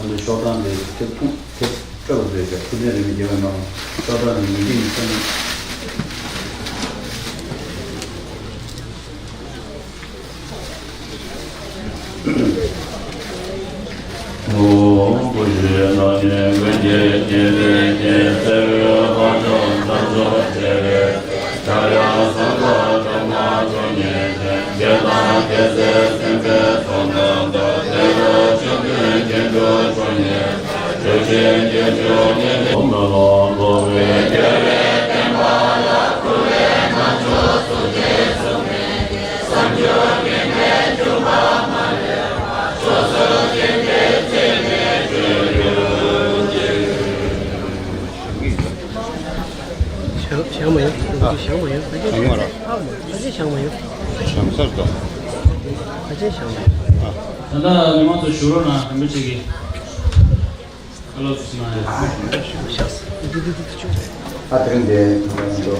ད་ལྟ་ཤོག་གྲངས་དེ་དེབ་ཐུང་དེབ་སྤྲོད་པ་བཟོས་ཤག་ཐུགས་རྗེ་རིང་མོ་རྒྱལ་བའི་མ་ལ་ཤོག་གྲངས་དེ་ཉིས་བརྒྱ་ཉི་ཤུ་རྩ་གཉིས། བཞེངས་བཞེངས་མ་ཡོང་། ཨ། བཞེངས་མ་རེད། ཕལ་ཆེར་བཞེངས་མ་ཡོང་། ཕལ་ཆེར་བཞེངས་མ་ཡོང་། བཞེངས་ས་རེད་དོ། ཕལ་ཆེར་བཞེངས་མ་ཡོང་། ཨ། ད་ལྟ་མི་མང་ཚོ་བཞུགས་རོགས་གནང་། རིན་པོ་ཆེ་གིས་བཀའ་སློབ་ཞུ་གནང་ཡོད། ཨ། འདི་འདི་འདི་འདི་ཆུ། ཨ། དེ་རིང་འདི་ང་ཚོ་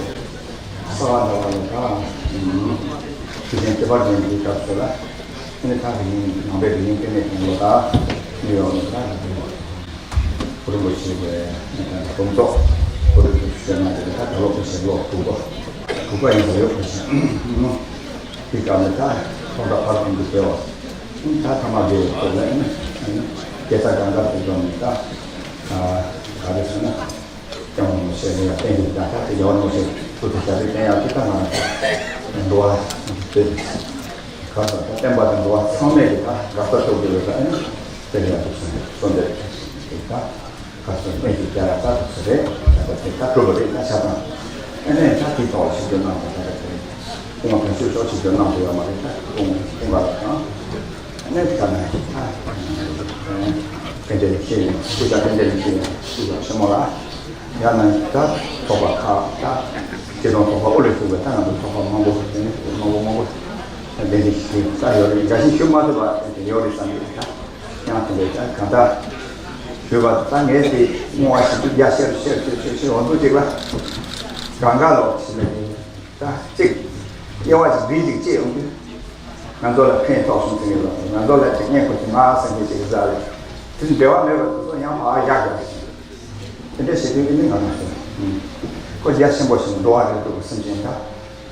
གསར་པ་འདྲ་བ་ལ་ད། ཨུམ། དུས་ཆེན་ཁྱད་པར་ཅན་གྱི་སྐབས་སུ་ལ། ཨ་ནི་ད་དེ་རིང་ནང་པའི་དགེ་རྒན་ལྟེ་གནས་ཁང་ལ་ད་ནིའུ་ཡོག་ལ་ད་གུ་རུ་རིན་པོ་ཆེ་གི་སྒོམ་ཚོགས་གུ་རུ་རིན་པོ་ཆེ་ན་དེ་ད་ད་ལོ་གུ་ཞེ་ལོ་དྲུག་པ་དྲུག་པ་ཡིན་ཟེར་ཡོད་པ་ཞིག་དེ་སྐབས་ལ་ད་ཐོག་མཐའ་བར་གསུམ་དུ་སྤེལ་བ། ད་ཐ་མ་དེ་ཐོག་ལ་ཨ་ནི་དགེ་རྩ་གང་ག་དེ་ཚོ་ནི་ད་ག་རེ་ཟེར་ན། སྐྱབས་མགོན་རིན་པོ་ཆེ་ལ་ཡང་བསྟན་འཛིན་དང་ད་དེ་རྒྱལ་བ་རིན་པོ་ཆེ་ཐུགས་སུ་བཞག་པའི་བསྟན་ཡག་ཅིག་ད་ང་རང་འགྲོ་བ་དེ་ག་ས་ད་བསྟན་པ་དང་འགྲོ་བ་ཚང་མས་ཀྱི་ད་དགའ་ས་ཐོབ་དགོས་པའི་ད་ཨ་ནི་དེ་ལ་ཡང་ཐུགས་སུ་གསོལ་འདེབས་ཀྱི་ད་དགའ་ས་གནས་ཀྱི་རྒྱ་ཡག་ད་ཐུགས་སུ་རེད། ད་ད་དེ་ད་གྲུབ་པ་རེད། ད་ཆ་ཚང་ཨ་ནི་ད་དེ་ཐོག་ལ་ཞིབ་འཇུག་གནང་བ་ད་ད་དེ་རེད། སྐུ་ངོ་དོན་གཅོད་ཤོག་ཞིབ་འཇུག་གནང་དགོས་ཡ་མ་རེད། ད་སྐུ་ངོ་སྐུ་ངོ་ལ་དང་། ཨ་ནི་ད་ནི་ད་ཕན་བདེ་ལེགས་བཤད་ཡིན། སྐུ་ཞབས་ཕན་བདེ་ལེགས་བཤད་ཡིན། སྐུ་ཞབས་ཆེན་མོ་ལ་ཡང་ན་ད་ཚོགས་པ་ཁག་ད་སྤྱི་ཚོགས་ཚོགས་པ་ཨུ་ལས་ཚུགས་པའི་ད་ང་ཚོ་ཚོགས་པ་མང་པོ་དེ་ནི་མང་པོ་མང་པོ་ལྡན་ཅིག་ཞིག་ད་ཡོད་རེད། འགའ་ཞིག་ཞུ་མ་ཐུབ་པ་དེ་ཡོད་རེད་བསམ་གྱི་ད་ཡང་དེ་འདྲའི་ད་གང་ལྟར་ཞུས་པ་ད་ངས་དེ་བསྔོ་བ་ཞིག་ཏུ་རྒྱ་ཆེར་ཆེར་ཆེར་ཆེར་ཆེར་འོང་དུས་ཅིག་ལ་གང་ག་ལོག་ཕྱིན་ནས་ད་ཅིག་དབྱེ་བ་ཞིག་རིལ་ཅིག་བཅད་ཡོང་དུས། ང་ཚོ་ལ་ཕན་ཐོགས་སོང་ཟེར་གྱི་ལ། ང་ཚོ་ལ་དེ་སྙན་ཁོ་ཅི་མ་ཟེར་གྱི་ཅིག་ཟ་རེད། དེ་འབྲེལ་བ་མེད་པར་དུ་ཚོ་ཡང་ཕར་ཡག་ཡག་ཞིག་དེ་འདྲ་བྱེད་དུས་ཨ་ནི་ང་རང་ཚོ་ཁོ་རྒྱ་ཆེན་པོ་ཞིག་འགྲོ་བ་རེད་འདུག་སེམས་ཅན་ད་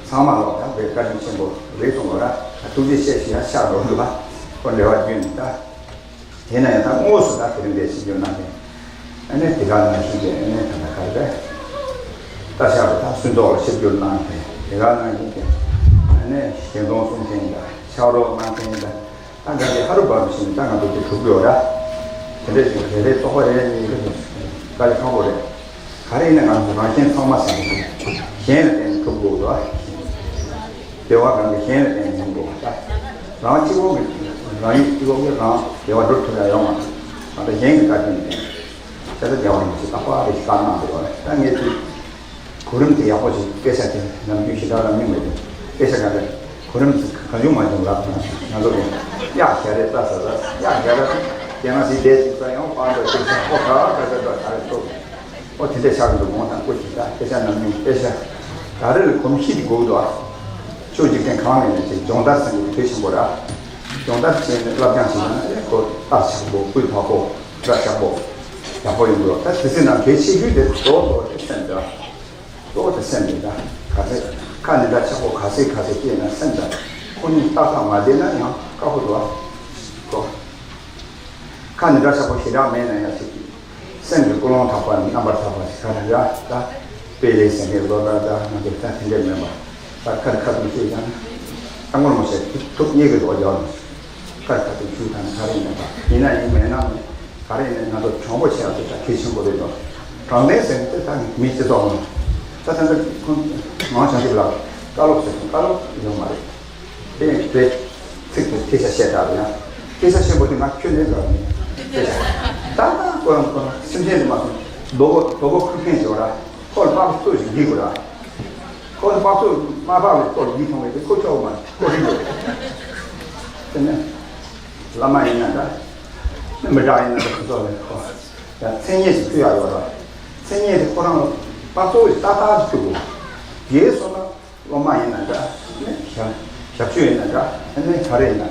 ཚང་མ་ལོག་ད་བའི་བཀའ་དྲིན་ཆེན་པོ་རེད་སོང་བ་ར། ཐུགས་རྗེ་ཆེ་ཞེས་ཡང་ཤར་འགྲོ་འདུག་བ། ཁོ་འབྲེལ་བ་བརྒྱུད་ནས་ད། དེས་ན་ཡང་ད་དངོས་སུ་ད་དེ་རིང་འདིར་ཞིབ་འཇུག་གནང་མཁན། ཨ་ནི་དེ་ག་ནང་བཞིན་གྱི་ཨ་ནི་ད་ལྟ་ག་རེ་རེད། ལྟ་བཞག་པ་དང་སུན་ཏོག་ལ་ཞིབ་འཇུག་གནང་མཁན། དེ་ག་ནང་བཞིན་གྱི་ཨ་ནི་ཞལ་འདོན་གསུང་མཁན་དང་ཕྱག་རོགས་གནང་མཁན་དང་། ད་ག་གི་ཧ་རུ་བར་དུ་ཕྱིན་ནས་ད་ང་ཚོ་དེ་གྲུབ་ཡོད་ར། དེ་འདྲ་ཞིག་རེ་རེ་རྟོགས་པ་རེ་རེ་གཉིས་རེ་དཀའ་ལས་ཁག་པོ་རེད། ག་རེ་ཡིན་ན་ང་ཚོ་རང་གཞན་ཚང་མ་ཟེར་གྱི་གཞན་ལ་བརྟེན་ནས་གྲུབ་དགོས་ར། བདེ་བ་གང་གི་གཞན་ལ་བརྟེན་ནས་ཡོང་དགོས་པ་ལྟ། རང་གཅིག་པོ་གི་རང་ཉིད་གཅིག་པོ་གི་རང་བདེ་བ་སྒྲུབ་ཐུབ་ཡ་ཡོང་བ། ད་ལྟ་གཞན་གྱི་བཀའ་དྲིན་ནས་དེ་ལྟར་བདེ་བ་རིན་པོ་ཆེ་རྟག་པར་རེ་ཞིག་བཀའ་གནང་འདུག་བ། ད་ངས་དུས་གོ་རིམ་དེ་ཡག་པོ་ཞིག་དཔེ་ཆ་དེ་ནམ་རྒྱུན་ཞེ་དྲག་ལ་དམིགས་མེད་དུ་དཔེ་ཆ་ག་ལེར་གོ་རིམ་གང་བྱུང་མ་བྱུང་ལབ་ན་ང་ཚོ་གི་གཡག་ཞལ་རས་ལྟ་ས་ལ་གཡག་ཞལ་རས་དེ་ན་སི་དེ་ཅིག་ས་ཡང་པང་དུ་ཅིག་ས་ཨོ་ག་ག་ག་ག་ག་རེ་ཐུབ། ཨོ་དེ་འདྲ་ཆགས་ཀྱི་འདུག་དགོངས་དག་སྐུ་མཁྱེན། ད་སྐད་ཆ་ནམ་རྒྱུན་སྐད་ཆ་ག་རེ་ལ་གོམས་གཤིས་ཀྱི་དགོས་འདུག་ཨ། ཆོས་འཇིག་རྟེན་གང་ནས་ནས་ཅིག་སྦྱོང་བརྡར་ཟེར་གྱི་དེ་ཆེན་པོ་ར། སྦྱོང་བརྡར་བྱས་ནས་བསླབ་སྦྱང་བྱེད་ན་ཨེ་ཁོ་རྟགས་ཆགས་པོ་སྐུད་བག་པོ་ སྒྲ་ཆགས་པོ་ཡག་པོ་ཡོང་འགྲོ། ད་དེ་ཚེ་ན་གལ་ཆེ་ཤོས་དེ་གཙོ་བོ་དེ་སེམས་དང་། གཙོ་བོ་དེ་སེམས་རེད། ད་ག་ཚད་ཁ་ནས་སྒྲ་ཆགས་པོ་ག་ཚད་ག་ཚད་སྐྱེས་ན་སེམས་དང་ཁོ་གཉིས་ཏག་ཏག་མ་བསྡད་ན་ཡང་དཀའ་པོ་འདུག་ཨ། ཁོ་ཁ་ནས་སྒྲ་ཆགས་པོ་ཞེ་དྲག་མེད་ན་ཡང་ཅིག་སེམས་ཀྱི་ཀུན་སློང་དག་པ་ནི་རྣམ་པར་དག་པ་ཞིག་ག་རེ་ར། ད་དཔེ་ལས་ཟེར་མཁན་བློ་ལྡན་ད་ང་ཚོ་ད་དེ་འདྲས་མེད་པ། ད་ཁ་ཁ་ཐུག་ཤེས་ཀྱང་ད་ངོ་མ་བཤད་ཐུག་ཐུག་གཉིས་ཀྱི་རོ་རྒྱག་ནས་ཁ་ཁ་ཐུག་ཤུགས་དང་ག་རེ་མེད་པ་ཡིན་ན་ཡིན་མེད་ན་མེད། ག་རེ་ཡིན་ན་ང་ཚོ་དྲང་པོ་བྱེད་ཡག་དེ་ད་གལ་ཆེན་པོ་རེད་དོ། དྲང་བདེན་ཟེར་ནས་དེ་ད་མི་སྤྱི་ཚོགས་ནང་ད་ད་ད་ཁོང་ངག་བྱང་ཆུབ་ལགས་བཀའ་སློབ་ཟེར་སོང་། བཀའ་སློབ་ཡོད་མ་རེད། དེ་ཡང་དེ་ཚིག་དེ་ཐེ་ཤ་བཤད་དྲགས་ཡང་། ཐེ་ཤ་བཤད་པོ་དེ་ང་ཁྱོད་ནས་འགྲོ་ནས་ཐེ་ཤ་ད་ད་ཁོ་རང་ཁོ་རང་སེམས་ཅན་དུ་མ་སོང་། རྡོ་པོ་རྡོ་པོ་ཁུར་མཁན་ཞིག་ར་ཁོ་ལ་དམག་ཚོ་ཞིག་འདི་དགོས་ར། ཁོ་ལ་དམག་ཚོ་དམག་པ་ལ་ཁོ་ལ་འདི་མཐོང་བས་དེ་ཁོ་ཆོག་མ་ཁོ་རིག་འགྲོ། དེ་ནས་བླ་མ་ཡིན་ན་འདྲ། མི་དྲག་ཡིན་ན་འདྲ་ཁོ་ཚོ་ལ་ཁོ་ཡང་མཚན་སྙན་ཞིག་ཕུལ་ཡག་ཡོད་ར། མཚན་སྙན་དེ་ཁོ་རང་ལ་དམག་ཚོ་ཞིག་ཏག་ཏག་ཞིག་ཕུལ་དགོས། རྒྱལ་སོང་ན། སློབ་མ་ཡིན་ན་འདྲ། ནི་ཞབས་ཞབས་ཞུ་ཡིན་ན་འདྲ། ནི་ག་རེ་ཡིན་ན་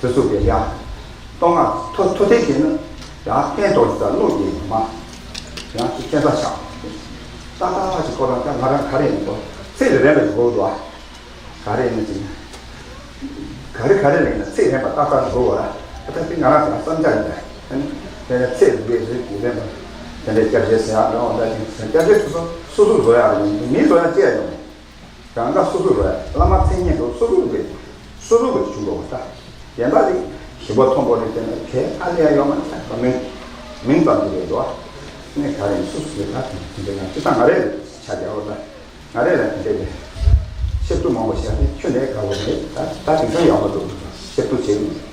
དེ་ཚོ་གི་ཡང་གཏོང་ང་ཐོ་ཐོ་ཐེ་གི་ནི་ཡང་ཕན་ཐོགས་ཀྱི་ད་བློ་ཡིན་མ། ཡང་ཅིག་ཁྱད་མཚར་ཆགས། ཏག་ཏག་ཅིག་ཁོ་རང་ད་ང་རང་ག་རེ་ཡིན་གོ་ཚེ་ལ་རན་པ་ཞིག་དགོས་འདུག་ཨ། ག་རེ་ཡིན་ན་ཅིག་ག་རེ་ག་རེ་ལ་ཡིན་ན་ཚེ་རན་པ་ཏག་ཏག་ཞིག་དགོས་གོ་ར། ད་དེ་ང་རང་ཚོ་ལ་བསམ་འཆར་ཡིན་པས། དེ་ནས་ཚེ་རིག་པའི་རིགས་ཀྱི་རན་པ་དེ་འདྲའི་སྐྱབས་རྗེ་ཟེར་ཡག་འདྲ་བ་འདྲ་ཅིག་སྐྱབས་རྗེ་ཁོ་ཚོ་སོ་སོར་བཟོ་ཡག་རེད། མི་བཟོ་ཡག་ཅི་ཡང་ཡོང་། གང་ག་སོ་སོ་རེད། བླ་མ་མཚན་སྙན་དུ་སོ་སོ་རེད། སོ་སོ་རེད་བྱུང་དགོས་པ་ད། གཞན་པ་རེད། ཞིབ་པ་མཐོན་པོ་རེད་དེ་ན་གལ་ཨ་ལས་ཡ་ཡོད་མ་རེད། ད་མིང་མིང་ཙམ་གྱི་རེད་དོ། ནས་ག་རེ་སོ་སོ་རེད། ད་དེ་འདྲ་ན་ཅི་ད་ང་རེད་ཆ་རྒྱ་བོ་ད། ང་རེད་ལ་དེ་འདྲ་རེད། ཤེབ་ཏུ་མང་པོ་བྱས་ཏེ་ཁྱོད་ནས་དགའ་བོ་རེད། ད་ད་དེང་སང་ཡག་པོ་འདུག་ཤེབ་ཏུ་བྱེད་ཡིན།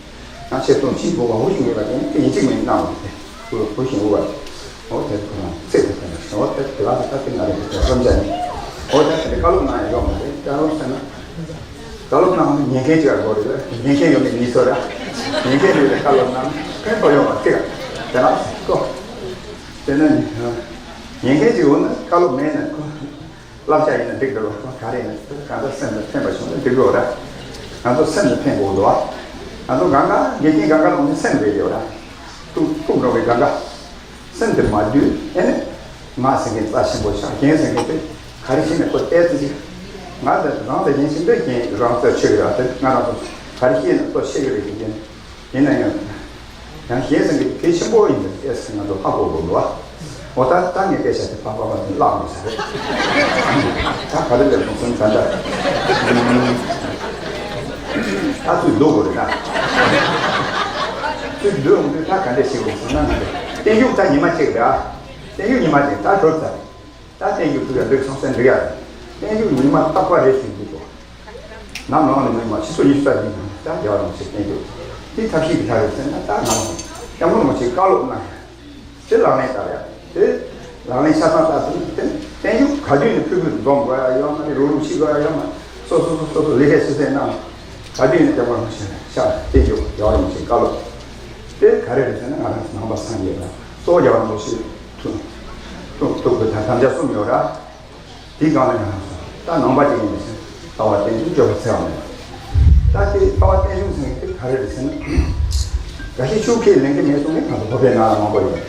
ཡང་ཆེད་དུ་ཕྱིན་དགོས་པ་འུ་ཞིག་མེད་པ་དེ་ནི་དེ་ཡིན་གཅིག་མིན་གནང་བ་དེ་འུ་འུ་ཞིག་འུ་བ་འོ་དེ་ཁོ་རང་ཚེ་དེ་ཁོ་རང་འོ་དེ་དེ་ལ་ད་དེ་ང་རེ་དེ་བསམ་བྱ་ནི་འོ་དེ་དེ་བཀའ་སློབ་གནང་ཡ་ཡོད་མ་རེད། བཀའ་སློབ་ཟེར་ན་བཀའ་སློབ་གནང་ཉན་མཁན་ཅིག་ལ་དགོས་རེད། ཉན་མཁན་ཡོད་མེད་ཉིས་ཚོ་ར། ཉན་མཁན་ཡོད་ན་བཀའ་སློབ་གནང་ཕན་ཐོགས་ཡོད་མ་རེད། དེ་ལ་ཀོ་དེ་ན་ཉན་མཁན་ཅིག་འོ་ན་བཀའ་སློབ་མེད་ན་ཁོ། བསླབ་བྱ་ཡིན་ན་འགྲིག་འགྲོ་བ་ག་རེ་ཡིན་ན་གང་ལྟར་སེམས་ལ་ཕན་པ་བྱུང་ན་འགྲིག་འགྲོ་བ་ར། ང་ཚོ་སེམས་ལ་ཕན་དགོས་འདུག་བ། ང་ཚོ་གང་ག་འགལ་རྐྱེན་གང་ག་ལ་འོང་ནས་སེམས་རེད་ཡོད་ར། ཐུག་ཐུག་འགྲོ་བའི་གང་ག་སེམས་དེ་མ་བསྡུས་ཨེ་ནས་ང་ཟེར་མཁན་རྩ་ཆེན་པོ་ཆགས། གཞན་ཟེར་མཁན་དེ་ག་རེ་བྱས་ནས་ཁོ་ལྟས་ཙི་ཅིག་ང་དེ་རང་དེ་གཞན་ཞིག་འདོད་རྐྱེན་རང་རྩ་ཆོད་ཀྱི་ར། དེ་ང་རང་ཚོ་ག་རེ་བཤད་ན་ཁོ་ཤེས་ཀྱི་རེད་ཀྱི་རྐྱེན། ཡིན་ན་ཡང་། ཡང་གཞན་ཟེར་མཁན་གལ་ཆེན་པོ་ཡིན་པའི་སྐད་ཟེར་ང་ཚོ་ཧ་གོ་དགོས་འདུག་ཨ། འོ་ད་ད་ངས་སྐད་ཆ་དེ་ཕ་ཕ་ཕ་དེ་བརླག་མི་ཟེར། ད་ག་རེ་ལས་སོང་སོང་ད་ད། ད་ཚུར་འདུག་དགོས་རེད་ད། ཚུར་འདུག་འོང་དུས་ད་ག་འདྲས་བྱེད་དགོས་ཟེར་ན་ང་ཚོ་བརྟན་བཞུགས་ད་ཉི་མ་གཅིག་རེད་ཨ། བརྟན་བཞུགས་ཉི་མ་གཅིག་ད་གྲོལ་ཚར། ད་བརྟན་བཞུགས་དུས་ཡང་འགྲིག་སོང་ཟེར་འགྲིག་ཡ་རེད། བརྟན་བཞུགས་ཉི་མ་རྟག་པ་རེ་ཞིག་འདུག་གོ། ནམ་ལངས་ནས་ཉི་མ་ཕྱི་སོ་ཉི་ཤུ་རྩ་བཞི་ཉིན་ད་རྒྱལ་བ་རིན་པོ་ཆེ་བརྟན་བཞུགས། དེ་ཐབས་ཤེས་ཀྱི་ཐག་རེད་ཟེར་ན་ད་ནམ་ལངས་སྐྱབས་མགོན་རིན་པོ་ཆེའི་བཀའ་སློབ་གནང་ཡ། དེ་ལག་ལེན་བསྟར་ཡ། དེ་ལག་ལེན་ཆ་ཚང་བསྟར་ཟིན་དེ་བརྟན་བཞུགས་ག་དུས་ནས་ཕུལ་ཕུལ་འཛོམས་དགོས་ཡ་ཡོད་མ་རེད། རུག་རུག་ཤི་དགོས་ཡ་ཡོད་མ་རེད། སོ་སོ་སོ་སོ་སོ་ལས་ཀ་བྱེད་སའི་ནང་ག་དུས་ནས་སྐྱབས་མགོན་རིན་པོ་ཆེ་ཤག་བརྟན་བཞུགས་རྒྱལ་བ་རིན་པོ་ཆེའི་བཀའ་སློབ། དེ་ག་རེ་རེད་ཟེར་ན་ང་རང་ཚོ་ནང་པ་སངས་རྒྱས་པ་གཙོ་བོ་རྒྱལ་བ་རིན་པོ་ཆེ། ཐུགས་ཐུགས་ཁུར་དང་དམ་བཅའ་གསུམ་ཡོད་ར། དེའི་སྒང་ལ་ང་རང་ཚོ་ད་ནང་པ་ཅིག་ཡིན་པ་བཞིན་ལྟ་བ་རྟེན་འབྱུང་སྤྱོད་པ་འཚེ་བ་མེད་པ། ད་དེ་ལྟ་བ་རྟེན་འབྱུང་ཟེར་མཁན་དེ་ག་རེ་རེད་ཟེར་ན། འགའ་ཤས་ཤུགས་ཁྱེད་ལེན་གྱི་མེད་གསུང་མཁན་ང་ཚོ་བོད་པའི་ནང་ལ་མང་པོ་ཡོད།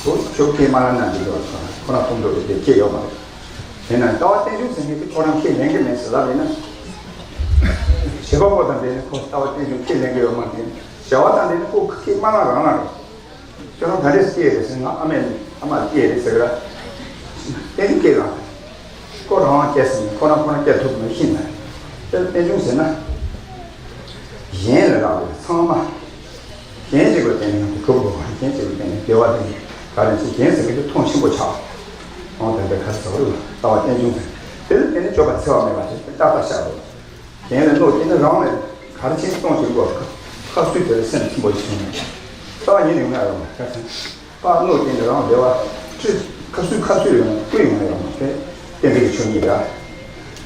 ཁོ་ཤུགས་ཁྱེད་མ་ལ་ན་འདི་ལོ་ཁོ་ན་ཁོ་ན་གཏོང་འགྲོ་བའི་དེ་ཁྱེད་ཡོད་མ་རེད། དེས་ན་ལྟ་བ་རྟེན་འབྱུང་ཟེར་མཁན་དེ་ཁོ་རང་ཁྱེད་ལེན་གྱི་མེད་ཟེར་ལབ་ཡིན་ན། བྱེད་པ་པོ་དང་འབྲེལ་ནས་ཁོ་ལྟ་བ་རྟེན་འབྱུང་ཁྱེད་ལེན་གྱི་ཡོད་མ་རེད། བྱ་བ་དང་འབྲེལ་ནས་ཁོ་ཁྱེད་མ་ལ་རང་ལ་རེད། ཁྱོད་རང་ག་འདྲས་སྐྱེས་རེད་ཟེར་ན་ཨ་མས་ཨ་མ་སྐྱེས་རེད་ཟེར་གི་ར། བརྟན་བཞུགས་སྐྱེས་ལ། ཁོ་རང་སྐྱེས་ཟེར་ན་ཁོ་རང་ཁོ་རང་སྐྱེས་ཐུབ་མི་ཤེས་ན། དེ་བརྟན་བཞུགས་ཟེར་ན། གཞན་ལ་རག་ལས་ཚང་མ། གཞན་གཅིག་ལ་བརྟེན་ནས་ང་ཚོ་གྲུབ་དགོས་པ་གཞན་གཅིག་ལ་བརྟེན་ནས་བདེ་བ་དེ་ག་རེ་ཚུལ་གཞན་ཟེར་གི་དེ་མཐོང་ཆེན་པོ་ཆགས། འོང་དེ་འདྲ་ག་རེ་ཟེར་བ་རེད་ལྟ་བ་བརྟན་བཞུགས་ཟེར། དེ་ལ་བརྟེན་ནས་སྤྱོད་པ་འཚེ་བ་མེད་པ་དེ་ཏག་ཏག་ཤར་དགོས། གཞན་ལ་གནོད་སྐྱེལ་ན་རང་ལ་ག་རེ་བྱས་གཏོང་བྱེད་དགོས། ཁ་ཁ་སུས་དེ་ལ་སེམས་ཆེན་པོ་ཞིག་བྱུང་ནས། རྩ་བ་ཉིད་ནས་ཡོང་ཡ་ཡོད་མ་རེད། ཁ་སང་ཕར་གནོད་སྐྱེལ་ནས་རང་བདེ་བ་ཁྲི་ཁ་སུས་ཁ་སུས་ཡོང་ན་ཀུན་ཡོང་ཡ་ཡོད་མ་རེད། རྟེན་འབྲེལ་གྱི་ཆོས་ཉིད་རེད།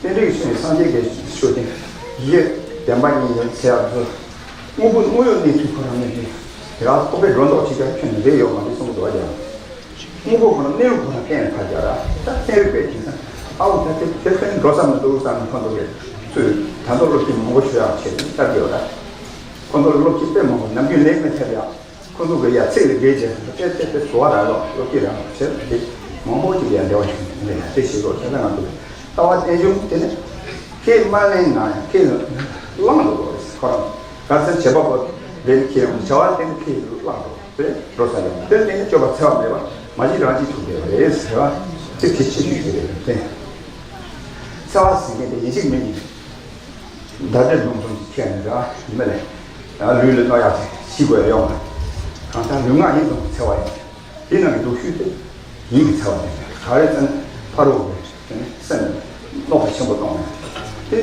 རྟེན་འབྲེལ་གྱི་ཆོས་ཉིད་སངས་རྒྱས་ཀྱི་ཆོས་དེ་ཡིད་བདེན་པ་ཉིད་ཡིན་ཟེར་ཡ་ཚོ། དངོས་པོ་དངོས་ཡོད་གནས་ཚུལ་ཁོ་རང་ནས་དེ་རང་ཁོ་པའི་སྒྲོ་འདོགས་ཆེ་ཆ་ཁྱོན་ནས་རེད་ཡོད་མ་རེད་གསུངས་འདུག་བ་ཀྱང་། དངོས་པོ་ཁོ་ན་གནས་ལུགས་ཁོ་ན་གཏན་ལ་ཕབ་རྒྱག་ར། ད་གཏན་རིག་པའི་དེང་སང་ཨ་འོ་ད་དེ་དེ་ཕན་འགྲོ་བསམ་ན་འདུག་བསམ་ན་ཁོ་ཚོ་གི་ཚུལ་ད་མདོ་སློབ་ཁྲིད་མང་པོ་ཞུ་ཡག་བྱས་ཏེ་ལྟ་གི་ཡོད་ར། ཁོ་ཚོ་སློབ་ཁྲིད་དཔེ་མང་པོ་ནམ་རྒྱུན་ལེགས་མེད་ཐེབས་ཡག་ཁོ་ཚོ་གི་ཡ་ཚིག་ལ་དགེ་བྱས་ཏེ་ཏེ་ཏེ་བཟོ་བ་རག་ལོ་ལོ་སྐྱིད་རག་ལོ་བྱས་ཏེ་མང་པོ་ཅིག་ཡ་འདྲ་བ་ཞིག་ལ་ཡ་དེ་ཞིག་ལོ་བྱས་ན་ང་ཚོ་ལྟ་བ་རྟེན་འབྱུང་དེ་ནི་ཁས་མ་ལེན་ན་ཡང་ཁས་བླངས་འགྲོ་དགོས་རེད། ཁོ་རང་ག་ཚད་བྱེད་པ་པོ་དེ་ནི་ཁས་བྱ་བ་དེ་ནི་ཁས་བླངས་འགྲོ་དེ་འགྲོ་ས་ཡོང་དེ་དེ་ནི་སྤྱོད་པ་འཚེ་བ་མེད་པ་མ་གཞི་རང་གཅིག་ཐུག་བསྡད་པ་རེད་ཟེར་བ་ཚིག་གི་ཆེ་ཤོས་ཤིག་རེད་དེ། འཚེ་བ་ཟེར་མཁན་དེ་ཡིན་གཅིག་མིན་གཉིས། མདའ་དེ་ལུང་ཐུང་གི་ཁྱེར་ནས་ར་མི་ལས་ལུས་ལ་གནོད་ཡག་ཅིག་ཞིག་དགོས་ཡོང་བ། གང་ལྟར་ལུས་ངག་ཡིད་གསུམ་འཚེ་བ་ཡིན། དེ་ནང་གི་སྡུག་ཤོས་དེ་ཡིད་ཀྱི་འཚེ་བ་དེ་ག་རེ་ཟེར་ན་ཕ་རོལ་པོའི་སེམས་ལ་གནོད་པ་ཆེན་པོ་གཏོང་བ་དེ།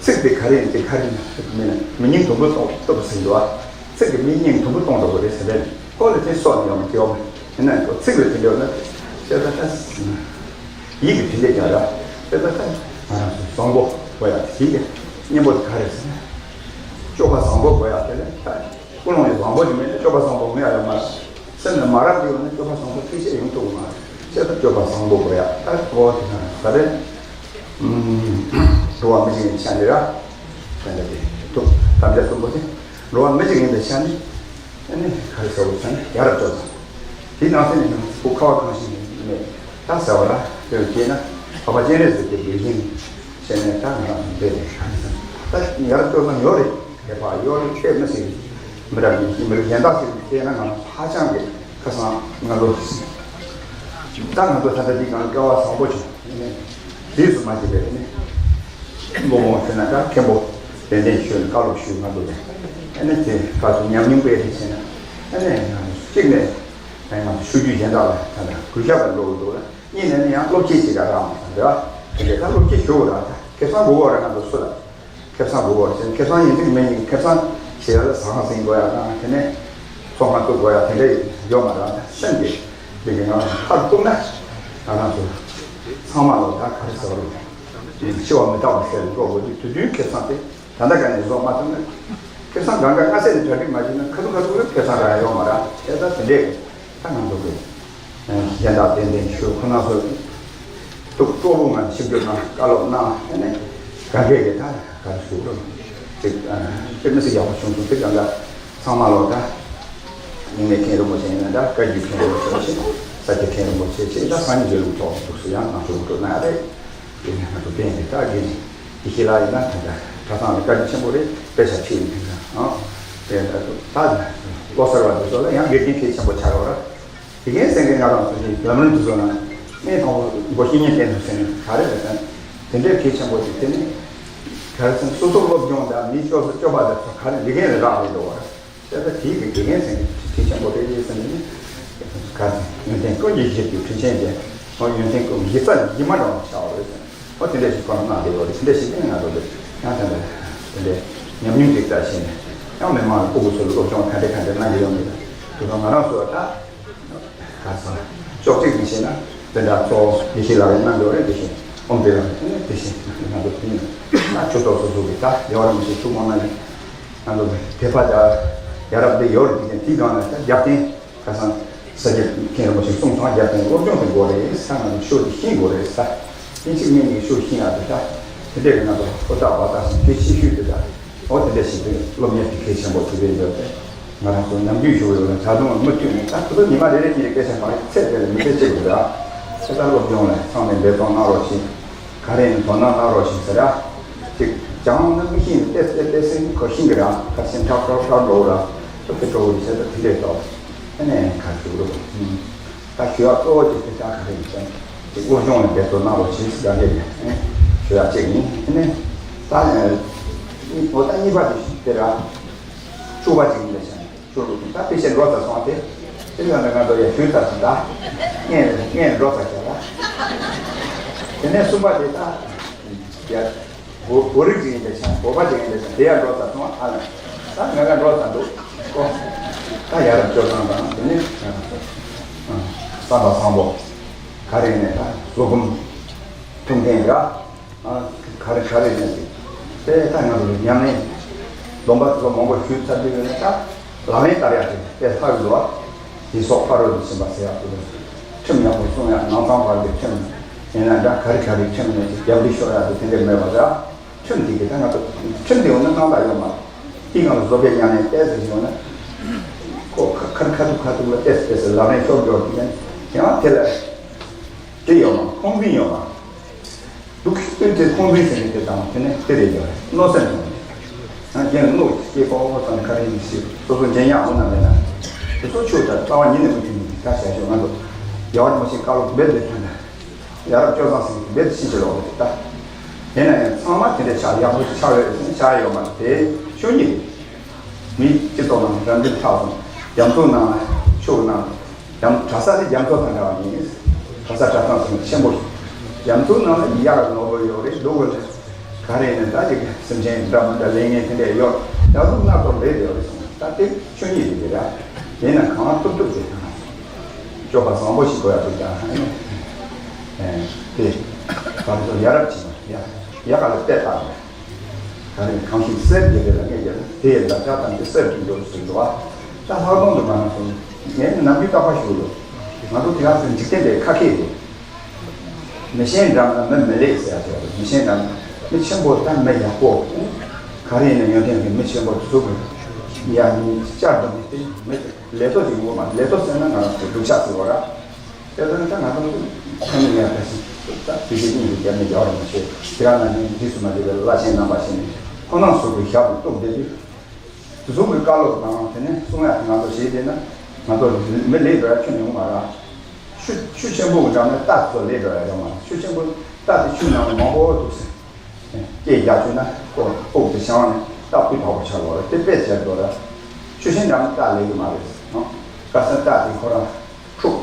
ཚིག་དེ་ག་རེ་ཡིན་དེ་ག་རེ་ཡིན་མིན་མི་སྙིང་དུམ་བུ་གཏོང་ཐུབ་པ་ཟེར་འདུག་བ། ཚིག་གི་མི་སྙིང་དུམ་བུ་གཏོང་འགྲོ་གི་རེད་ཟེར་བས་ཁོ་ལ་དེ་སོགས་ནས་ཡོང་གི་ཡོད་མེད་ཡིན་ན་ཁོ་ཚིག་ལ་དེ་འདྲ་ན་དཔྱད་པ་ལྟ། ཡིད་ཀྱི་དྲིན་ལས་ཀྱང་ར། དཔེ་ལྟ་ང་རང་ཚོ་བཟང་པོ་དགོས་ཡག་དེ་གི་གཉེན་པོ་དེ་ག་རེ་ཟེར་ན། སྤྱོད་པ་བཟང་པོ་དགོས་ཡག་དེ་ལས་ད་ཀུན་སློང་ཡང་བཟང་པོ་ཞིག་མེད་ན་སྤྱོད་པ་བཟང་པོ་ཡོང་ཡག་ཡོད་མ་རེད། སེམས་ལ་མ་རབས་ཡོད་ན་སྤྱོད་པ་བཟང་པོ་ཐུགས་ཆེ་ཡོང་ཐུབ་མ་རེད། བྱས་ཙང་སྤྱོད་པ་བཟང་པོ་དགོས་ཡག་ད་གོ་བ་དེ་ག་རེ་ཟེར་རེད། འགྲོ་བ་མི་གཅིག་ཡིན་ཆ་འདི་ར། དེ་འདྲ་དེ་ཐུག་དམ་བཅའ་གསུམ་པོ་དེ་འགྲོ་བ་མི་གཅིག་ཡིན་པའི་ཆ་ནས། ཨ་ནི་ག་རེ་ཟེར་བ་ཟེར་ན་ཡ་རབས་སྤྱོད་བཟང་། དེའི་ནང་གསེས་ནས་ཡང་བུ་ཁ་བ་གང་ཞིག་མེད་ད་ཟེར་བ་ར་དེར་སྐྱེས་ན་འཕགས་པ་སྤྱན་རས་གཟིགས་ཀྱི་ལུས་ཡིན་ཟེར་ནས་ད་ང་རང་འདོད་དེ་ག་རེ་ཟེར་ན་ད་ཡ་རབས་སྤྱོད་བཟང་ཡོད་རེད། དད་པ་ཡོད་རེད། དཔེ་མི་སྲིད་མི་འདྲ་མི་ཞིག་མི་རིགས་གཞན་དག་ཞིག་བལྟས་ན་ང་རང་ཧ་ཅང་གི་ཁ་སང་ང་ཚོ་ད་ང་ཚོ་ད་ལྟ་འདི་གང་སྐལ་བ་བཟང་པོ་བྱུང་། རྗེས་སུ་མ་བྱས་པའི་ནི། སློབ་དཔོན་ཟེར་ན་ད་མཁན་པོ་དད་ལྡན་ཞུས་ནས་བཀའ་སློབ་ཞུས་མ་འདུག་པས། ཨ་ནི་དེ་བཀའ་སུ་ཉམས་མྱོང་སྤེལ་ཏེ་བྱས་ན། ཨ་ནི་ང་གཅིག་ནས་ཨ་ང་ཚོ་ཆོས་བརྒྱུད་གཞན་དག་ལ་ད་ལྟ་གུས་ཞབས་དང་འགྲོ་གི་འདུག་ལ། གཉིས་ནས་ནི་ཡང་སློབ་ཁྲིད་ཅིག་ག་རག་མ་སོང་རེད་བ། དེ་འདྲའི་ད་སློབ་ཁྲིད་ཞུ་དགོས་ར་ད་ཁེ་བཟང་དགོས་གོ་ར་ང་ཚོ་སུ་ལ། ཁེ་བཟང་དགོས་གོ་ར་ཟེར་ཁེ་བཟང་ཡིན་གཅིག་མིན་གཉིས་ཁེ་བཟང་ཞེ་ལ་ཟ་ཁང་ཟིན་དགོས་ཡ་དང་དེ་ནས་ཚོང་ཁང་བཙུགས་དགོས་ཡ་དེ་འདྲ་ཡོད་མ་རེད་ད་སེམས་ཀྱི་འདི་གི་ང་ལ་ཕར་གཏུགས་ན་ང་རང་ཚོ་ཚང་མ་ལོ་ད་ག་རེ་ཟེར་བ་རེད། འཆི་བ་མི་རྟག་པ་ཟེར་འགྲོ་དགོས་དུས་དུས་རྒྱུན་ཁེ་བཟང་དེ་ད་ལྟ་ག་ནས་བཟོ་མ་ཐུབ་ན་ཁེ་བཟང་གང་ག་སྔ་ཚད་ནས་གྲ་སྒྲིག་མ་བྱས་ན་ཁ་ཐུག་ཁ་ཐུག་ལ་ཁེ་བཟང་རག་ཡ་ཡོད་མ་རེད་ཨེ་ད་དེ་འདྲས་ད་ང་ཚོ་གི་གཞན་དག་ཏན་ཏན་ཆོས་ཁོ་ན་ཚོ་ཐུགས་སྤྲོ་བོ་ངང་ཞིབ་འཇུག་གནང་བཀའ་སློབ་གནང་ཨ་ནི་ག་འདྲས་ཀྱི་ད་ག་རེ་ཞུ་རུང་ཅིག་དཔེ་མི་སྲིད་ཡག་པོ་བྱུང་སོང་ཚིག་གང་ག་ཚང་མ་ལོ་ད་སྙིང་ནས་མཁན་རིན་པོ་ཆེ་ཡིན་ན་ད་བཀའ་བརྒྱུད་མཁན་རིན་པོ་ཆེ་ཞིག་ས་སྐྱ་མཁན་རིན་པོ་ཆེ་ཞིག་ད་སངས་རྒྱས་ལུགས་ཐོག་འདུག་སུ་ཡང་ནང་ཆོས་འགྲོ་གནང་ཡ་རེད། དེ་ནས་ང་ཚོ་བསྟན་ཏེ་ད་དགེ་ཡེ་ཤེས་ལགས་ཡིན་ན་ད་ལྟ་གྲྭ་ཚང་ལ་བཀའ་དྲིན་ཆེན་པོ་རེད་དཔེ་ཆ་ཁྲིད་ཡིན་ན་ཨང་། དེ་ད་ལོ་གསར་བ་འདི་ཚོ་ལ་ཡང་དགེ་རྒན་ཕལ་ཆེན་པོ་ཆགས་ཡོད་ར། དགེ་རྒན་སེང་གེ་ང་རང་ཚོ་གི་ལམ་རིམ་འདི་ཚོ་ན་གནས་དང་པོ་སྒོ་བཤེས་གཉེན་བསྟེན་ཐུབ་ཟེར་ནས་ག་རེ་རེད་ཟེར་ན། དེ་འདྲའི་ཕལ་ཆེན་པོ་ཅིག་དེ་ནི་ག་རེ་ཟེར་ན་སོ་སོ་སློབ་སྦྱོང་དང་མིའི་སྤྱོད་སོ་སྤྱོད་པ་དེ་ཚོ་ག་རེ་དགེ་རྒན་ལ་རག་ལས་འགྲོ་བ་རེད། དེ་ལྟ་དེའི་གི་དགེ་རྒན་ཟེར་མཁན་དེ་ཕལ་ཆེན་པོ་རེད་ཟེར་ནས་ནི། ག་ཟེར་ཡོན་ཏན་ཀུན་གྱི་གཞི་དེ་དྲིན་ཅན་ཅན། ཨོ་ཡོན་ཏན་ཀུན་གཞི་རྩ་གཞི་མ་འདྲ་བ་ཆགས་པ་རེད་ཟེར། ཨོ་དེ་འདྲ་ཞིག་བཀའ་གནང་བསྡད་ཡོད་རེད། དེ་འདྲ་ཞིག་ནི་ང་ཚོ་ལ་ཡང་དེ་འདྲ་དེ་འདྲའི་ཉམས་མྱོང་ཅིག་ལྟ་བྱས་ནས་ཡང་མི་མང་ལ་སྤུ་གུ་ཚོ་ལ་སློབ་སྦྱོང་ག་འདྲ་ག་འདྲ་གནང་གི་ཡོད་མེད་དེ་ཚོ་ང་རང་ཚོ་ལ་ད། ག་ས་ལྕོག་ཅིག་ནས་བཤད་ན་དེ་འདྲ་གཙོ་བོ་ཡེ་ཤེས་ལགས་ཀྱིས་གནང་འདུག་རེད། དེ་བཞིན་ཨོཾ་བི་ར་མ་ཏི་ནི་དེ་བཞིན་ང་ཚོ་དེ་ནས་ན་ཆོས་ཚོགས་སོ་སོ་གི་ད་རྒྱལ་བ་རིན་པོ་ཆེ་ཐུགས་དགོངས་གནང་ནས་ང་ཚོ་གི་དད་པ་དང་ཡ་རབས་འདི་ཡོད་རེད། དེ་བཞིན་དེའི་སྒང་ལ་ད་རྒྱབ་རྟེན་ཁ་སང་ས་སྐྱ་མཁན་རིན་པོ་ཆེ་གསུངས་སོང་། རྒྱབ་རྟེན་སློབ་སྦྱོང་དེ་དགོས་རེད་ས། ང་ཚོ་ཤོད་དེ་ཤེས་དགོས་རེད་ས། ཡིན་གཅིག་མིན་གཅིག་ཤོད་ཤེས་ཡ་དེ་ད་དེ་འདྲས་ང་ཚོ་ཧོ་ཏག་བ་ཏག་སོང་དེ་ཤེས་ཤོས་དེ་ད། འོ་དེ་འདྲ་ཞིག་རེད། སློབ་གཉེར་དེ་གལ་ཆེན་པོ་དེ་རེད་འདོད་པས། ང་རང་ཚོ་ནམ་རྒྱུན་ཞུ་ཡོད་ལ་ད་དུང་མུ་མཐུད་ནས་ད་ཁོ་ཚོ་ཉི་མ་རེ་རེ་གཉིས་རེ་སྐད་ཆ་མ་ཚད་དེ་ལ་མི་ཚེ་གཅིག་རེད་ཨ། ད་ལྟ་སློབ་སྦྱོང་ལ་ཚང་མས་འབད་བརྩོན་གནང་རོགས་ཞེས། ག་རེ་ཡིན་དོ་སྣང་གནང་རོགས་ཞེས་ཟེར་ཨ། ཅིག་སྦྱང་ན་མི་ཤེས་ནས་ཏེ་ཏེ་ཏེ་སེང་ཁོ་ཤིང་གི་ར་ཁ་སེང་ཁྲག་ཁྲག་ཁྲག་འགྲོ་ར་ཏོ་ཏེ་འགྲོ་གི་ཟེར་ད་དེ་འདྲས་ཏོ། ཨ་ནས་ག་རེ་ཞུ་རོགས། ད་ཞུ་ཡག་གཙོ་བོ་དེ་དེ་ལྟར་ག་རེ་ཡིན་ཟེར་ན། དེ་སློབ་སྦྱོང་ལ་འབད་བརྩོན་གནང་རོགས་ཞེས་ཟེར་ཡག་དེ་ཞུ་ཡག་གཅིག་ཡིན། ཨ་ནི་ད་གཉིས་པོ་ད་གཉིས་པ་དེ་ཞིག་དེ་ར་བཅུ་པ་ཅིག་ཡིན་པ་བྱས་ན་བཅུ་དྲུག་ད་དཔེ་བཤད་འགྲོ་ཚར་སོང་དེ་དེ་ཡང་ང་ཚོ་ཡ་ཞུས་ཚར་སོང་ད་སྔས་སྔས་འགྲོ་ཚར་བྱས་ལ། དེ་ནས་གསུམ་པ་དེ་ད་ཡ། བོ་བོད་རིགས་ཅིག་ཡིན་པའི་ཆ་བོད་པ་ཅིག་ཡིན་པའི་ཆ་དེ་ཡང་འགྲོ་ཚར་སོང་ཨ་ལ། ད་ང་ག་འགྲོ་ཚར་འདུག་ཨོ། ད་ཡ་རབས་སྤྱོད་བཟང་དང་དེ་ནས་ང་རང་ཚོ་བསམ་པ་བཟང་པོ་ག་རེ་ནས་ད་བཟོད་སྒོམ་ཐུགས་ལྡན་འདྲ་ག་རེ་ག་རེ་ནས་དེ་ད་ང་ཚོ་ཉམས་ལེན་སྡོམ་པ་ཚོ་མང་པོ་ཞུས་ཚར་དུས་ཡོད་ན་ད་ལག་ལེན་བསྟར་ཡག་དེ་དཔེ་ལྷག་གི་འདུག་ཨ། ཡིད་སོགས་ཕ་རོལ་ཏུ་ཕྱིན་པ་ཟེར་ཡག་དེ་ཁྲིམས་ཡག་པོ་སྲུང་ཡག་ནང་ཚང་བར་གྱི་ཁྲིམས་ཡིན་ན་འདྲ་ག་རེ་ག་རེ་ཁྲིམས་ནས་ཅིག་རྒྱབ་འདི་ཤོར་ཡག་དེ་དེ་འདྲས་མེད་པ་རེད་ཨ། ཁྲིམས་དེ་གི་ད་ང་ཚོ་ཁྲིམས་དེ་འོ་ན་སྣང་དག་ཡོད་མ་རེད། དེའི་སྒང་ལ་བཟོ་པའི་ཉམས་ལེན་ཏོག་ཙམ་ཡོད་ན་ཁོ་ཁ་ ཁར་ཁ་ཐུག་ཁ་ཐུག་ལ་ཏེས་ཏེས་ལབ་རན་ཤོར་འགྲོ་དུས་ནས་ཡང་དེ་ལ་དེ་ཡོད་མ་ཁོང་འཛིན་ཡོད་མ། སྡུག་ཤོས་དེ་ཁོང་འཛིན་ཟེར་ནས་དེ་དང་དེ་ནས་དེ་རེད་ཡོད་རེད་མནོ་སེམས་ཡོད་རེད། ཡང་རྒན་ལ་གནོད་སྐྱེ་ཀོ་ཀོ་ཙམ་ཁ་རེ་ཡིན་ཞེས་སོ་སོ་འཇོན་ཡག་འོང་ན་མེད་ན། དེ་ཚོ་ཆོས་ལྟར་རྩ་བ་ཉིད་ནས་མི་མཐུན་ནས་ད་བྱ་ཤོག་ང་ཚོ་ཡག་རེ་མ་ཤེས་བཀའ་སློབ་འབད་དེ་ཐོན་ད། ཡ་རབས་སྤྱོད་བཟང་ཟེར་གྱི་རྦད་དེ་ཕྱིན་ཅི་ལོག་རེད་ད། དེ་ན་ཡང་ཚང་མ་དེ་འདྲ་ཆགས་ཡག་པོ་ཞིག་ཆགས་ཡོད་ཟེར་ནས་ཆགས་ཡོད་མ་རེད་དེ་ཆོས་ཉིད་རེད། མི་སྤྱི་ཚོགས་ནང་རང་འདྲེན་ཐག་སོང་རྒྱ་མཚོ་ནང་ལ་ཆུ་ནང་རྒྱ་གྲྭ་ས་ནི་རྒྱ་མཚོ་དང་འདྲ་བ་ཡིན། གྲྭ་ས་གྲྭ་ཚང་ཟེར་ནས་ཆེན་པོ་རྒྱ་མཚོ་ནང་ལ་ཡག་ནོར་བུ་ཡོད་རེད་སྡུག་གི་རེད། ག་རེ་ཡིན་ན་ད་ཅིག་སེམས་ཅན་འདྲ་མི་འདྲ་ལས་ངན་དེ་འདྲ་ཡོད་ཡག་སྡུག་སྣ་ཚོགས་ལས་ཡོད་རེད་སོང་ད་དེ་ཆོས་ཉིད་རེད་ར། དེ་ན་གང་ཐུབ་ཐུབ་དེ་དང་། སྤྱོད་པ་བཟང་པོ་ཞིག་དགོས་ཡ་འདུག་ཀྱང་། དེ་ག་རེ་ཚོ་ཡ་རབས་ཆེ་བ་ཡ་ཡ་ག་ལ་བལྟས་བཏང་ནས། ག་རེ་གང་ཞིག་གསེར་གྱི་རི་ལ་གནས་ཀྱང་དེ་ཡི་འདབ་ཆགས་ཙམ་གྱིས་གསེར་གྱི་འགྲོ་ཟེར་འདུག་ཨ། ད་ལྷག་དོན་དུ་མ་ནང་སོང་ངས་ནམ་རྒྱུན་རྟག་པར་ཞུ་ཡོད། ང་ཚོ་དེ་ག་ཚོད་འཇིག་རྟེན་པའི་ཁ་སྐད་རེད། མི་ཤེས་འགྲམ་ན་མི་མི་ལེགས་ཟེར་ཡ་དེ་རེད། མི་ཤེས་འགྲམ་ན་མི་ཆེན་པོ་དང་མི་ཡག་པོ། ག་རེ་ཡིན་ན་ཡོན་ཏན་གྱི་མི་ཆེན་པོ་དེ་ཚོ་གི་ཡ་མི་བཅར་དུ་མི་སྟེར་མི་དེ། ལས་ཐོག་ཅིག་ངོ་མ་ལས་ཐོག་ཟེར་ན་ང་རང་ཚོ་སྡུག་ཆགས་ཟེར་བ་ར། དེ་ལྟར་ན་ད་ང་རང་ཚོ་ཕ་མི་ངན་ཕ་ཤིང་ད་དུས་ཚོད་སྙིང་དུ་རྒྱབ་ནས་རྒྱག་རོགས་མ་བྱེད། དེ་རང་ན་ནི་འདི་སུ་མ་བྱེད་པའི་བླ་ཆེན་རྣམ་པ་ཞིག་ནས་ཁོ་ན་ཟུག་གི་ཞབས་ཏུ་གཏུགས་བསྡད་དུས། དེ་ཚོ་གི་བཀའ་སློབ་དང་དེ་ནས་གསུང་ཡག་ང་ཚོ་བྱེད་བསྡད་ན་ང་ཚོ་མི་ལས་འགྲོ་ཡ་ཁྱོན་ཡོང་མ་ར། ཆུ་ཆུ་ཆེན་པོ་གི་འགྲམ་ནས་རྟ་ཚོ་ལས་འགྲོ་ཡ་ཡོང་མ་ར། ཆུ་ཆེན་པོ་རྟ་དེ་ཆུ་ནང་ལ་མང་པོ་འདུག་ཟེར། སྐད་རྒྱག་བྱུང་ན་ཁོ་དབུགས་དེ་བྱང་ནས་རྟ་སྤུས་དག་པོ་ཆགས་ཡོད་རེད། དེ་དཔེ་བྱས་འགྲོ་ར། ཆུ་ཆེན་འགྲམ་ནས་རྟ་ལས་ཀྱི་མ་རེད་ཟེར། ཁ་སང་རྟ་དེ་ཁོ་རང་འཁྲུག་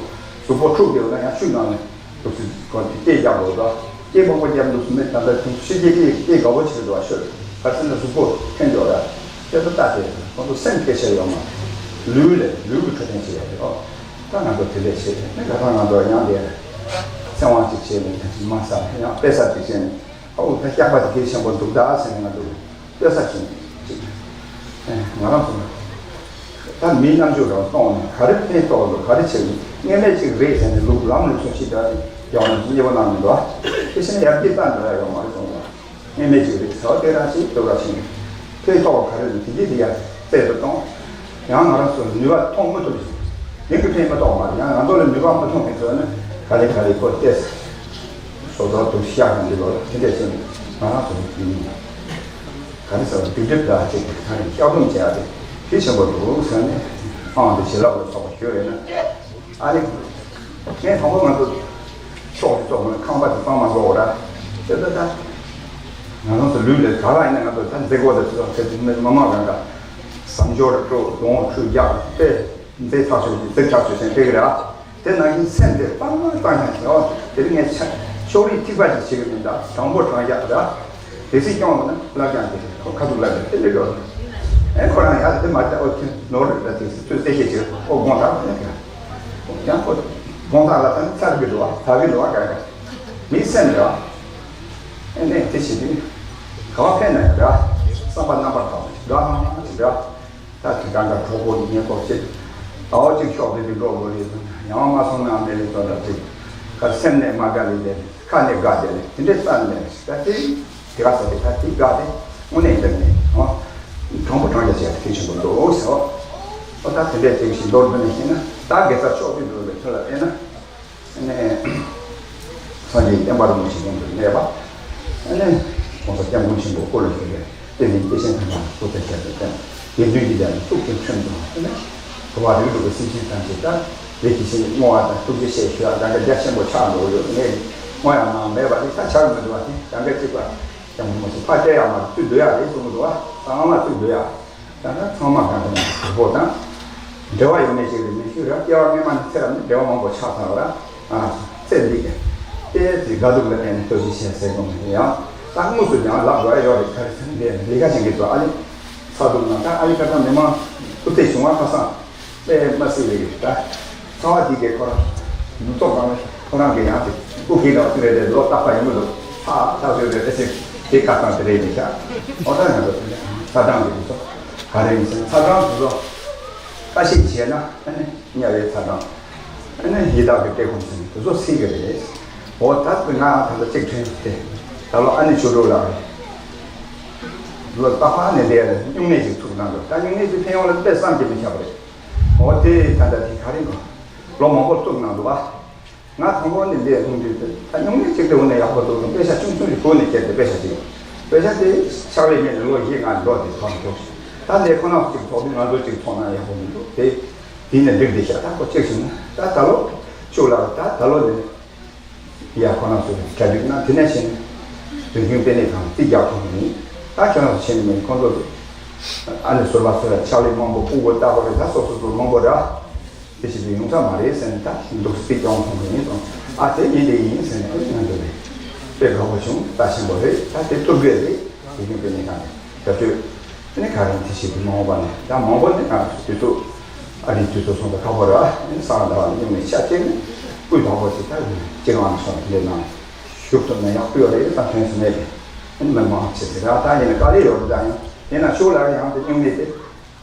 གཟུགས་པོ་འཁྲུག་བསྡད་ན་ཡང་ཆུ་ནང་ནས་འདུག་སེ་ཁོ་དེ་སྐད་རྒྱག་དགོས་དོ། སྐད་མང་པོ་རྒྱབ་འདུག་སེ་མི་ད་ལྟ་དུང་ཕྱི་རྒྱལ་སྐད་སྐད་དགའ་པོ་བྱེད་འདུག་བ་ཤོད། ག་ཚོད་ན་གཟུགས་པོ་འཐེན་འཇོག་ར། དེ་ཚོ་ལྟ་དེ་ཁོང་ཚོ་སེམས་སྐད་ཆ་ཡོད་མ། ལུས་ལས་ལུས་ཀྱི་འཕྲོད་བསྟེན་བྱེད་ཡ་རེད་ཨོ། ད་ང་ཚོ་དེ་འདྲས་བྱེད་ནས་ད་ལྟ་ང་ཚོ་ཡང་དེ་ཚེ་དབང་ཅིག་བྱས་ནས་ད་ཅིག་མ་ཟ་ཡང་དཔེ་ཟ་ཅིག་བྱས་ནས་ཨོ་ད་སྐྱག་པ་དེ་གལ་ཆེན་པོ་འདུག་ད་ཟེར་ནས་ང་ཚོ་ལྟོས་ས་བྱུང་ཅིག་ང་རང་ཚོ་ད་མིའི་རྣམ་འགྱུར་རང་སྟོང་ནས་ག་རེ་ཕན་ཐོགས་འདུག་ག་རེ་བྱེད་དགོས་ངེས་མེད་ཅིག་རེད་ཟེར་ནས་ལུགས་ལམ་ལུགས་སྲོལ་ཞིག་ད་ཡང་ན་མཉེས་པོ་གནང་མི་འདུག་དེ་བཞིན་ཡར་རྒྱས་བཏང་འགྲོ་ཡ་ཡོད་མ་རེད་གསུངས་པ། ངེས་མེད་ཅིག་རེད་ཟེར་བ་དེ་རང་ཞིག་སྟོབས་ར་ཕྱིན། ཐོས་ཐོག་ག་རེ་རེད་དེ་གྱིས་དེ་ཡ་རྩལ་དུ་གཏོང་། ཡང་ང་རང་ཚོ་ནུས་པ་ཐོན་མི་ཐུབ་ཟིན། མིང་གི་ཕན་མི་ཐོགས་མ་རེད། ཡང་ང་ཚོ་ལ་ནུས་པ་མི་ཐོན་མཁན་ཚོ་ནི་ག་ལེ་ག་ལེ་ཁོ་ལྟས། སོ་སོ་དུ་ཤ་གང་གི་ལོ་ལ་དེ་འདྲས་ཟིན། ང་རང་ཚོ་ནི་ཡིན། ག་རེ་ཟེར་བ་སྡིག་སྒྲིབ་འདྲ་ཅིག་ག་རེ་བཤགས་སྡོམ་བྱེད་ཡ་དེ་གལ་ཆེན་པོ་འདུག་ཟེར་ནས་ཨང་དེ་བྱིན་རླབས་ལ་སོགས་པ་ཞུ་རེད་ན། ཨ་ནི། ངས་དང་པོ་ང་ཚོ་ཕྱོགས་ཀྱི་གཙོ་བོ་ནི་ཁང་པ་དེ་གཙང་མ་བཟོ་དགོས་ར། དེ་ལྟ་ད། ང་རང་ཚོ་ལུས་ལས་ག་ལ་ཡིན་ན་ང་ཚོ་ད་མཛེས་སྒོ་དེ་ཚོ་ཁ་ཅིག་མི་མ་མང་རང་ག་བཟང་སྦྱོར་སྤྲོ་གདོང་ཁྲུས་རྒྱག་དཔེ་མཛེས་ཐག་ཆོད་ཀྱི་མཛེས་ཐག་ཆོད་ཅན་དེ་གི་ར། དེ་ནང་བཞིན་སེམས་དེ་སྤང་སྤང་ཀྱང་བྱེད་འོ་དེ་རིང་ངས་ཕྱག་ཕྱོགས་རིས་ཐིགས་པ་ཅིག་བྱེད་ཀྱི་མིན་ད་དྲང་པོ་དྲང་རྒྱག་ར། དེ་སྲིད་སྐྱོང་དགོས་ན་བསླབ་སྦྱང་དེ་ཁོ་ཁ་ཐུག་ལབ་ནས་དེ་འདྲ་ཡོད། ཨེ་ཁོ་རང་ཡར་དེ་མ་བལྟ་ཨོ་ཁྱོད་ནོར་རེད་ལ་དེ་སྲིད་ཚོད་བལྟས་ཤེས་བྱེད་ཨོ་དགོངས་དག་ལ་ནས་ཀྱང་ཁོ་དགོངས་དག་ལ་ད་ཚར་གི་འགྲོ་བ་ཚར་གི་འགྲོ་བ་ག་ག་མི་སེམས་རེད་བ། ཨེ་ནས་དེ་བྱེད་དུས་ག་བ་ཕན་ན་ཡང་རེད་བ། བསམ་པ་རྣམ་པར་དག་པ་ཞིག་རེད་བ་ཅིག་རེད་བ། ད་དེ་གང་ག་གྲོགས་པོ་ཉེ་འཁོར་ཅིག་ཨའོ་ཅིག་ཤོག་དེ་དེ་འགྲོ་དགོས་རེད་ཡང་མ་སོང་ན་མེད་ལས་ཚོ་འདྲ་ཅིག་ག་སེམས་ནས་མ་དགའ་ལས་དེ། ཁ་ནས་དགའ་བསྡད་ནས་དེ་འདྲའི་རྩ་ནས་ད་དེ་དེ་ག་ཟེར་ཏེ་ད་དེ་དགའ་དེ་དངོས་གནས་འདིར་ནས་ཨོ། དྲང་པོ་དྲང་རྒྱ་བྱས་ཏེ་ཁྱོད་ཆེན་པོ་འདུག་ཟེར་བ། ཨོ་ད་དེ་འདྲའི་དེ་བཞིན་མདོར་བསྡུས་ནས་བཤད་ན་ད་དགེ་རྩ་ཕྱོགས་བསྡུས་འགྲོ་བའི་ཐོག་ལ་བལྟས་ན། ཨ་ནི། སངས་རྒྱས་བསྟན་པ་རིན་པོ་ཆེ་མཉམ་དུ་གནས་པ། ཨ་ནི། ༸གོང་ས་༸སྐྱབས་མགོན་ཆེན་པོ་སྐུ་ལ་བཞུགས་པའི། བསྟན་པའི་སྐྱེས་ཆེན་ཐམས་ཅད་སྐུ་ཚེ་ཞབས་པད་བརྟན། དགེ་འདུན་གྱི་ལས་ལ་ཐུགས་ཀྱི་ཁྲིམས་དང་ལྡན་ནས། འགྲོ་བ་རིགས་དྲུག་གི་སེམས་ཅན་ཐམས་ཅད་ལ་ལེགས་སྐྱེས་ཆེན་པོ་བསྔོ་བ་དང་ཐུགས་རྗེ་ཆེ་ཞུ་ཡ་གང་ག་རྒྱ་ཆེན་པོ་ཆགས་འགྲོ་གི་ཡོད། ངས་བསྔོ་ཡ་མང་མེད་པ་ནི་ད་ཆགས་མི་འདུག་བ་དེ་གང་ག་གཅིག་པ་ཀྱང་མོ་ཞིག་ཕར་སྤྲད་ཡ་མ་རེད། ཚུར་སྡོད་ཡ་རེད་གསུངས་འདུག་བ། ཚང་མ་ཚུར་སྡོད་ཡ། ད་ལྟ་ཚང་མ་གང་ག་ནས་གྲོགས་པོ་དང་། འབྲེལ་བ་ཡོད་མེད་ཅིག་རེད་མི་ཤེས་ར། སྐྱེ་བ་སྔོན་མ་ནས་ཚེ་རབས་ནས་འབྲེལ་བ་མང་པོ་ཆགས་ཚར་བ་ར། ཨ་ཚེ་འདི་ག་ཏེ་དེ་དགའ་སྡུག་ལ་བརྟེན་ནས་ལྟོས་ཤིག་བྱས་ཟེར་དགོས་མི་ཡང་ད་དངོས་སུ་ཀྱང་ལབ་དགོས་ཡ་ཡོད་རེད། ག་རེ་ཟེར་ན་འདི་ལས་ཀ་བྱེད་མཁན་ཚོ་ཨ་ནི་ཚ་གདུང་ན་ད་ཨ་ནི་ཁ་སང་མི་མང་སྐུ་ཚེ་བྱུང་བ་ཁ་སང་དཔེ་མ་སྲིད་རེད་ད། ཚ་བ་འདི་གས་ཁོ་རང་ནུབ་ཕྱོགས་སྒང་ལ་ཁོ་རང་གི་ཡང་དེ་སྐུ་གེ་འདྲ་བ་ཅིག་རེད་དེ་ལོ་རྟག་པ་ཡོང་གི་འདུག་ཚ་ཚ་ཟེར་རེད་དེ་ཚེ་དེ་ཁ་སང་དེ་རེད་མི་ཤག་ཨོ་ད་ང་ཚོ་དེ་ནས་ཚ་གྲང་གི་དུས་ཚོད་ག་རེ་ཡིན་ཟེར་ན་ཚ་གྲང་དུས་ཚོད་ཁ་ཤས་བྱས་ན་ཨ་ནི་དམྱལ་བའི་ཚ་གྲང་ཨ་ནི་ཡི་དྭགས་ཀྱི་བཀྲེས་སྐོམ་ཟེར་ནས་དུས་ཚོད་སྲིད་གི་རེད། ཨོ་ད་དེ་ང་ད་ལྟ་གཅིག་དྲན་དེ་ད་ལོ་ཨ་ནི་ཆོས་གྲོགས་ལགས་རེད། ལོ་རྟག་པར་ནས་འདས་རེད་སྨྱུང་གནས་ཅིག་ཚུགས་གནང་འདུག་ད་སྨྱུང་གནས་ཅིག་ཕན་ཡོན་ལ་དཔེ་བསམ་གྱིས་མི་ཁྱབ་པ་རེད། འོ་དེ་ད་ལྟ་དེ་ག་རེ་ཡིན་ནམ། ལོ་མང་པོ་བཙུགས་གནང་འདུག་བ། ང་དང་པོ་ནས་འདིར་ལྷུང་དུས་དེ་ད་སྨྱུང་གནས་གཅིག་དེ་འོ་ནས་ཡག་པོ་འདུག་ཟེར་དཔེ་ཆ་ཆུང་ཆུང་ཞིག་བོད་ནས་ཁྱེར་ཏེ་དཔེ་ཆ་ཅིག་དཔེ་ཆ་དེ་ཕྱག་ལས་གཉེར་ནས་ལོ་བཞི་ལྔ་འགྲོ་དེ་ཐོག་འགྲོ། ད་འདི་ཁོ་ན་གཅིག་ཐོག་དུས་ང་ཚོ་གཅིག་ཐོག་ན་ཡག་པོ་མི་འདུག་དེ་དེ་ནས་འགྲིག་བསྡད་ཤག་ད་ཁོ་གཅིག་བྱུང་ན་ད་ད་ལོ་ཤུགས་ལ་ད་ད་ལོ་ནས་ཡ་ཁོ་ན་ཚོ་གྲ་སྒྲིག་ན་དེ་ནས་བྱས་ནས་རིག་གཞུང་དཔེ་གནས་ཁང་རྩིས་རྒྱག་ཐུབ་ཀྱི་མིན། ད་ཁྱོད་རང་ཚོ་བྱས་ནས་མིན་ཁོང་ཚོ་ཨ་ནི་ཟུར་པ་ཚོ་ལ་ཕྱག་ལས་མང་པོ་སྤུ་གུ་ལྟ་བུ་རེད། ད་སོ་སོ་སོ་མང་པོ་ར། དེ་བྱེད་དུས་ཡོང་ཐབས་མ་རེད་ཟེར་ནས་ད་འདུག་སེ་སྐྱོང་ཐོངས་ཀྱི་ཡིན་སོང་། ཨ་དེ་ཡིན་དེ་ཡིན་ཟེར་ནས་ང་ཚོ་ལས་དཔེ་དགའ་པོ་བྱུང་། ད་ཆེན་པོ་རེད། ད་དེ་ཐུབ་རྒྱུ་རེད། དེ་བཞིན་དཔེ་གནས་ཁང་ནས་བྱ་སྤྱོད་དེ་ནི་ག་རེ་དེ་བྱེད་དུས་མ་འོངས་པ་ནས་ད་མང་པོ་ནས་ང་ཚོ་དུས་ཚོད་ཨ་རིའི་དུས་ཚོད་སོང་ཙང་ཁག་པོ་རེད། ཨ་ནི་སང་ཟླ་བ་ནས་སྙུང་ནས་ཤ་བཅད་ནས་སྐུའི་དང་པོ་ཞིག་ད་སྤྱི་ཁང་ནས་སོང་དེ་ནང་བཞུགས་ཐུབ་ན་ཡག་པོ་ཡོད་རེད། ད་ཐོན་སོང་མེད་པས་ཨ་ནི་མི་མང་ཆེ་ཟེར་ར། ད་ཡིན་ན་དཀའ་ལས་ཡོད་རེད། ད་ཡང་ཡིན་ན་ཤོག་ལ་ཡང་དེ་སྙུང་གནས་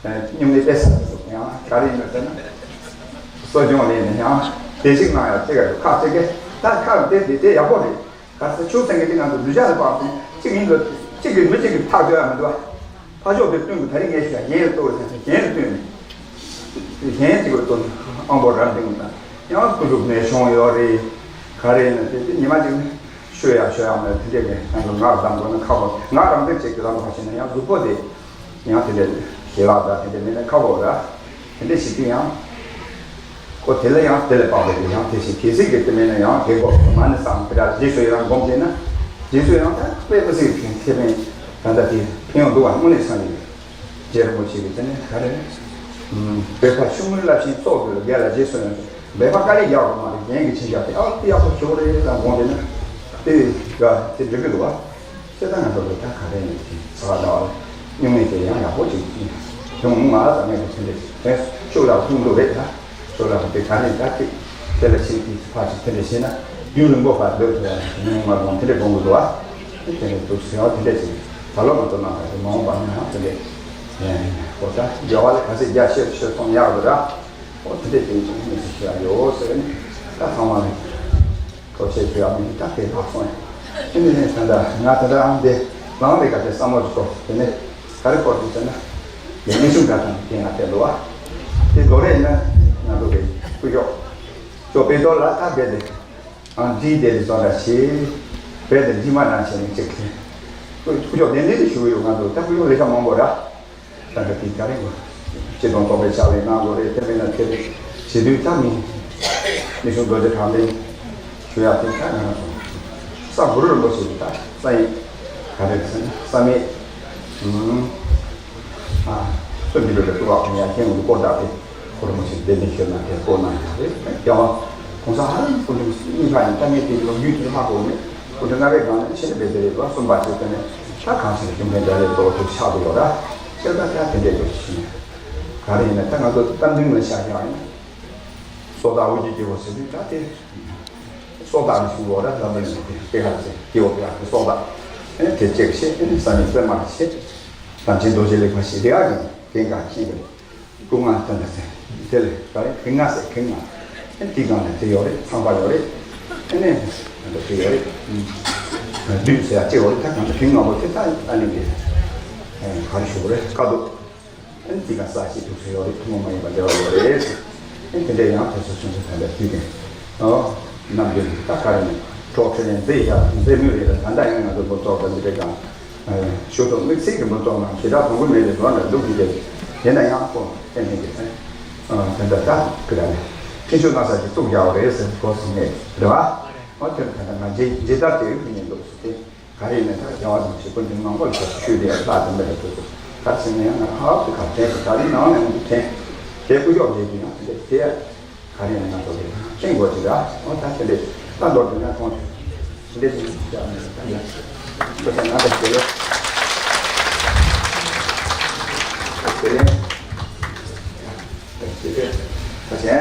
དེ། སྙུང་གནས་དཔེ་ས་དེ་ཚོ་ཡང་ག་རེ་ཡིན་ན་ཟེར་ན། གསོ་སྦྱོང་ལས་ནས་ཡང་དེ་ཞིག་གནང་ཡག་ཅིག་ཡོད་ཁག་ཅིག་གི་ད་ཁག་དེ་དེ་དེ་ཡག་པོ་རེད། ག་ཚོད་ཆུ་ཚན་གྱི་དེ་ང་ཚོ་ལུས་ཤག་ལ་དཔག་ཚུན་གཅིག་ཡིན་དུ་གཅིག་གིས་མི་གཅིག་གིས་ཐག་གཅོད་ཡག་མི་འདུག་བ། ཕ་ཕྱོགས་དེ་བསྟུན་དགོས། ད་རིང་ངས་ཞུ་ཡག་གཞན་ལ་གཏོར་ཟེར་ཚེ་གཞན་ལ་བསྟུན་ནས་གཞན་གཅིག་ལ་གཏོར་ཨང་པོ་རབ་འབྲིང་དང་ཡང་སྐུ་གཟུགས་ནད་གཞུང་ཡོད་རེད། ག་རེ་ཡིན་ན་དེ་དེ་ཉི་མ་གཅིག་ནི་ཤོད་ཡག་ཤོད་ཡག་མེད། དེ་འདྲས་ཀྱི་ང་ཚོ་ངག་བསྡམ་དགོས་ན་ཁག་པོ། ངག་རང་འདེབས་བྱེད་དགོས་ལ་མ་ཁག་ཆེ་ན་ཡང་གཟུགས་པོ་དེ། ཡང་དེ་འདྲ་ཞལ་ལག་དང་དེ་འདྲ་མེད་ན་ཁག་པོ་ར། དེ་འདྲ་ཞིག་གིས་ཡང་། ཁོ་དེ་ལ་ཡང་དེ་ལ་དཔག་པའི་ཡང་དེ་བཞིན་གལ་སྲིད་ཀྱི་དེ་མེད་ན་ཡང་དགེ་སྐོས་མ་ཎི་བསམ་དེ་འདྲ་རྗེས་སུ་ཡི་རང་སྒོམ་བྱས་ན། རྗེས་སུ་ཡང་ད་དཔེ་མི་སྲིད་ཀྱི་ཁེ་ཕན་ད་ལྟ་དེ་ཕན་ཡོན་འདུག་བ། དངོས་གནས་བསམ་ཡོད། རྗེ་རིན་པོ་ཆེ་གིས་དེ་ནས་ག་རེ། བོད་པ་ཆུང་ངུའི་རླབས་ཆེན་ཚོགས་དགོས་ལ་དགེ་ལ་རྗེས་སུ་ཡང་། འབད་པ་དཀའ་ལས་རྒྱག་དགོས་མ་རེད། རྒན་གྱི་ཆེ་ཞག་དེ་ཨ་ཏི་ཡག་པོ་ཞོག་རེད་ལ་དགོངས་དེ་ན། དེ་ག་དེ་འགྲིག་གི་འདུག་བ། ཁྱེད་ད་ང་ཚོ་ལ་ད་ག་རེ་ཡིན་གྱི་ས་ག་ཟླ་བ་ལ་སྨྱུང་གནས་དེ་ཡང་ཡག་པོ་ཅིག་བྱུང་ང་ལ་ད་ངས་དེ་ཚོ་འདྲ་དེ་ཤུགས་ལ་ཐུག་འདུག་རེད། ད་ཤུགས་ལ་དེ་ག་རེ་ད་དེ་དེ་ལ་ཕྱིན་དེ་ཕར་ཅིག་དེ་འདྲ་བྱས་ན་རྒྱུན་རིང་པོ་བར་སྡོད་ཐུབ་ཡ་ནས་ང་ལོང་དེ་འདྲ་དགོངས་གི་འདུག་ཨ། དེ་འདྲ་འདུག་ཟེར་བ་དེ་འདྲ་ཅིག་ད་ལོ་ང་ཚོ་ནང་ལ་དེ་མ་འོངས་པ་ནས་ཡང་དེ་འདྲ་ཨེ་ཧོ་ད་རྒྱལ་བ་ལ་ག་ཚོད་རྒྱ་ཆེ་ཆེ་སོང་ཡག་འདུག་ར། ཨོ་དེ་འདྲ་དེ་ཅིག་མི་ཞིག་ཞུ་ཡ་ཡོད་ཟེར་ནས་ད་ཚང་མ་ནས། ཐོབ་ཆེ་ཆེ་ཡང་མི་ད་དེ་ལྷག་སོང་ཡ། དེ་ནས་ད་ལྟ་ང་ད་ལྟ་ཨང་དེ་ལང་རེ་ག་དེ་བསམ་བློ་ཅིག་གཏོང་། དེ་ནས་ག་རེ་སྐོར་དུ་ཟེར་ན། ཡང་མི་ཆུང་ག་དང་དེ་ང་དེ་ལོ་བ། དེ་ལོ་རེ་ན་ང་ཚོ་གི་སྐུ་ཞབས་ཅོ་པེ་ཏོ་ལ་ད་རྦད་དེ་ཨང་འདྲི་དེ་ལི་བཟོ་འདྲ་བྱེད། རྦད་དེ་འདྲི་མ་འདྲ་བྱེད་ནས་ཅིག་གི་སྐུ་ཞབས་དེ་འདྲི་དེ་ཞུ་གི་ཡོད། ང་ཚོ་ད་སྐུ་ཞབས་ལས་ཀ་མང་པོ་ར། ད་ལྟ་དེ་ག་རེ་བ། སྤྱི་དང་ཚོགས་པའི་ཕྱག་ལས་གནང་དགོས་རེད། དེ་མིན་ན་དེ་རེད། བྱེད་དུས་ད་མི། མི་གཞུང་རྡོ་རྗེ་གྲགས་ལྡན་ཞུ་ཡག་དེ་ད་ང་རང་སོང་། ས་གུ་རུ་རིན་པོ་ཆེ་གི་ད་ས་ཡིན། ག་རེ་ཟེར་ན་ས་མེད། ཨུམ། ཨ། སུ་འདི་ལོ་ལ་ཏུ་བ་ཁོང་ཡ་མཁན་ངོ་སྐོར་བདག་དེ་གུ་རུ་རིན་པོ་ཆེ་དེ་ནས་ཤོད་ན་དེ་སྐོར་གནང་ཡག་རེད། རྒྱལ་བ་གོང་ས་ཧ་ལམ་སྐུ་ཕྲེང་གཉིས་པ་ཡིན། ད་ངས་དེ་ལོ་རྒྱུས་དེ་ཧ་གོ་མེད། སྐུ་ཕྲེང་ལྔ་པའི་སྒང་ནས་ཕྱི་ནས་བེད་སྤྱོད་རེད་བ། གསུམ་པ་ཞིག་དེ་ནས་ད་གང་ཞིག་ཞུམ་མཁན་འདྲ་རེད། གཙོ་བོ་དེ་ཆགས་འདུག་ལོ་ར། ཁྱེད་ད་ལྟ་དེ་འདྲས་ཡོད་ཤིང་། ག་རེ་ཡིན་ན་ད་ང་ཚོ་རྟ་མགྲིན་ལ་ཤ་རྒྱག་ཡིན། སྲོག་ཐག་འུ་ཅག་སྐྱེ་བོ་ཟེར་དུས་ད་དེ། སྲོག་ཐག་ནས་བྱུང་བ་ར། ལམ་རིམ་ནས་དེ་ཧ་ཟེར་སྐྱེ་བོ་དེ་ཧ་སྲོག་ཐག་ཨེ་དེ་ཅེག་བྱེད། ཨེ་ནི་ས་ནས་པད་མ་བྱེད། དམ་ཅན་རྡོ་རྗེ་ལེགས་པ་ཞེས་དེ་ཨ་ཡིན་དེ་འགའ་མཁྱེན་པས། སྐུ་ལྔ་ལྟ་འདྲ་ཟེར། དེ་ལས་ག་རེ་ཁེ་ལྔ་ཟེར། ཁེ་ལྔ། ཨེ་དེ་སྒང་ནས་དེ་ཡོད་རེད། ཚངས་པ་ཡོད་རེད། ཨེ་ནས་འདི་ཡོད་རེད། བདུད་ཟེར་ཡ་གཅིག་ཡོད་རེད། ད་གང་ལྟར་ཁེ་ལྔ་པོ་དེ་ད་ཨ་ནི་འདི་ག་རེ་ཞུ་དགོས་རེད། དཀའ་སྡུག་ཨེ་དེ་ག་ས་ཞིག་འདུག་ཟེར་ཡོད་རེད། ཐུན་མོང་མ་ཡིན་པ་འབྲེལ་བ་ཡོད་རེད། ཨེ་དེ་འདྲ་ཡང་དེ་ཚོ་ཆུང་ཆུང་ད་ལྟ་དུས་ཀྱི་ཨོ་རྣམ་འགྱུར་ད་ག་རེ་ནས་གྲོགས་ཁྲེལ་ནས་མཛེས་ཡ་མཛེས་མོད་རེད་ལ། ད་ལྟ་ཡང་ང་ཚོ་སློབ་གྲོགས་དང་འདི་འདྲ་གང་། ཞུ་དང་དམིགས་བསལ་གྱི་མི་ཚོགས་ནང་ཞེ་དྲག་གཏོང་གི་མེད་པའི་ལོ་ནས་འདུག་གི་རེད། དེ་ན་ཡང་ཁོ་ཏན་ཏན་གྱི་ཨ་དེ་འདྲ་ལྟ་གི་ར་ནས་ཁྲིད་ཆོས་གནང་ས་ཞིག་བཙུགས་རྒྱག་པ་རེད་ཟེར་གོ་སོང་ངས་རེད་བ། ཨོ་དེར་ད་ལྟ་ང་རྗེ་རྗེ་ལྟར་དེ་ཡོད་ཁུལ་ཡིན་འདུག་ཟེར་ཏེ་ག་རེ་ཡིན་ན་ད་རྒྱལ་བ་རིན་པོ་ཆེ་སྐུ་མདུན་མང་པོ་ལ་ཞུས་ཏེ་ཡང་ལྟ་དེ་འདྲ་ལ་ཐུག་སོང་། ད་ཟེར་ན་ཡང་ང་ཧ་ཧ་དེ་ག་དྲན་སོང་། ད་རིང་ནང་ནས་ང་ཚོ་དྲན་དེ་སྐུ་ཞབས་རྗེ་དུ་ཡང་དེ་འདྲ་དེ། ག་རེ་ཡང་ང་ཚོ་གི་ཤེས་དགོས་ཀྱི་ར། འོ་ད་དེ་འདྲས་ད་མདོར་བསྡུས་ན་ཁོང་དེ་འདྲས་ཀྱི་ཡང་ད་ཡང་ཁོ་ཚོ་ང་ཚོ་དེ་ལས་དེ་ལས་དེ་ལས་ཁོ་ཚོ།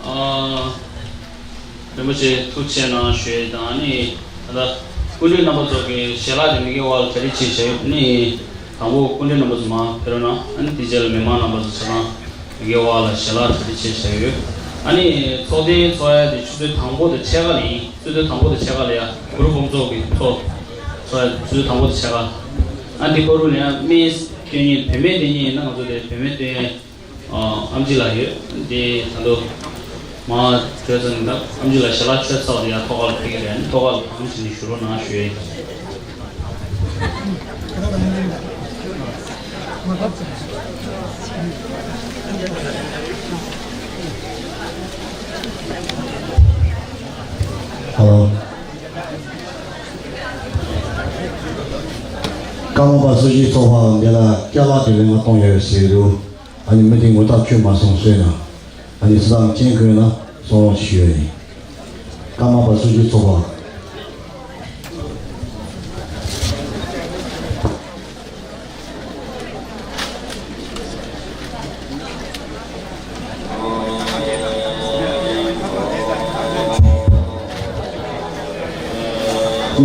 ཨ། རིན་པོ་ཆེ་ཐུགས་རྗེ་གནང་ཞུ་ཡས་དང་། ཨ་ནི་ད་ལྟ་སྐུ་མགྲོན་རྣམ་པ་ཚོ་གི་ཞལ་ལག་དེ་མི་སྒེར་བར་ལ་གྲ་སྒྲིག་བྱས་བཞག་ཡོད། ཨ་ནི་དང་པོ་སྐུ་མགྲོན་རྣམ་པ་ཚོ་མར་ཕེབས་རོགས་གནང་། ཨ་ནི་དེ་རྗེས་ལ་མི་མང་རྣམ་པ་ཚོ་ཆ་ཚང་མི་སྒེར་བར་ལ་ཞལ་ལག་གྲ་སྒྲིག་བྱས་བཞག་ཡོད། ཨ་ནི་ཚོགས་ཐེངས་ཚོགས་ཡ་དེ་ཆུ་ཚོད་དང་པོ་དང་ཕྱེད་ཀ་ལ་ཡིན། ཆུ་ཚོད་དང་པོ་དང་ཕྱེད་ཀ་ལ་ཡ་གུ་རུ་ཕུན་ཚོགས་ཀྱི་ཚོགས། ཚུལ་དང་པོ་དེ་བྱ་ག་ཨ་འདི་པོ་རུ་ནས་མིས་སྟོན་ཉིན་བུད་མེད་སྟོན་ཉིན་ཡིན་ན་ང་ཚོ་དེ་བུད་མེད་སྟོན་ཡས་ཨམ་ཆི་ལགས་ཡོད། འདི་ད་ལོ་མ་གྲོས་ཚོགས་ནས་ཨམ་ཆི་ལགས་ཞལ་ལག་མཆོད་ཚར་བ་དེ་ཡང་ཐོག་ཁ་ལ་ཕེབས་ཀྱི་རེད། ཐོག་ཁ་ལ་ཨམ་ཆི་ནས་ཞུ་རོགས་གནང་ཞུ་ཡས། ཧ་ལོ། ཀརྨ་པ་སུ་ཞིག་ཚོགས་པ་འདི་ལ་ཅ་ལག་གི་རིན་གོང་གཏོང་ཡོད་ཟེར་འདུག་ཨ་ནི་མི་དེ་ངོ་ཐག་ཆོད་མ་སོང་ཟེར་ན། ཨ་ནི་སུ་དང་མཁྱེན་དགོས་ན་གསུང་རོགས་ཞུ་ཡོད་ཡིན། ཀརྨ་པ་སུ་ཞིག་ཚོགས་པ།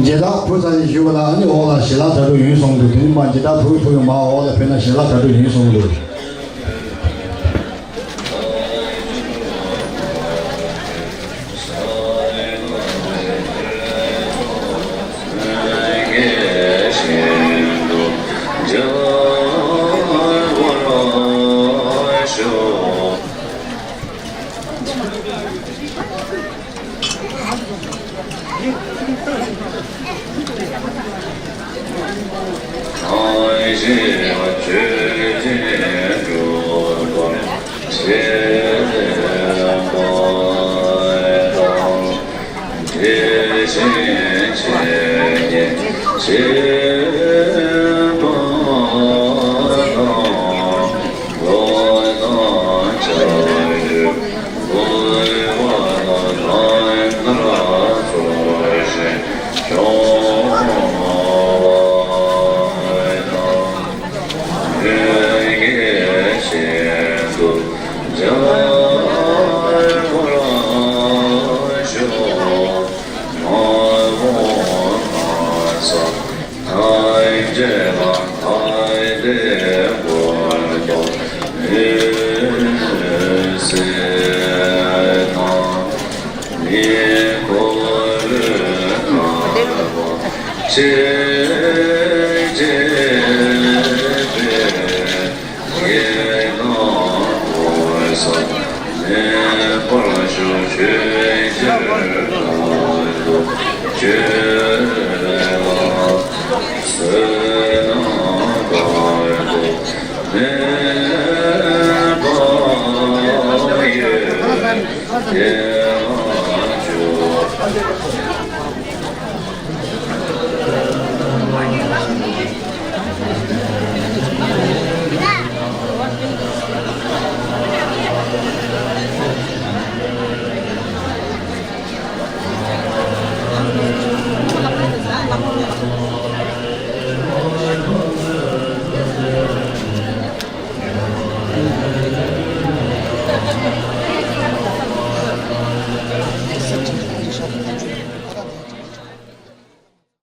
མཇལ་དར་ཕུལ་ཚར་ཞིག་ཞུ་བ་ལ་ཨ་ནི་འོག་ལ་ཞལ་ལག་གྲ་སྒྲིག་ཡིན་གསུངས་འདུག་དེ་ནི་མ་མཇལ་དར་ཕུལ་ཕུལ་མ་འོག་ལ་ཕེབས་ན་ཞལ་ལག་གྲ་སྒྲིག་ཡིན་གསུངས་འདུག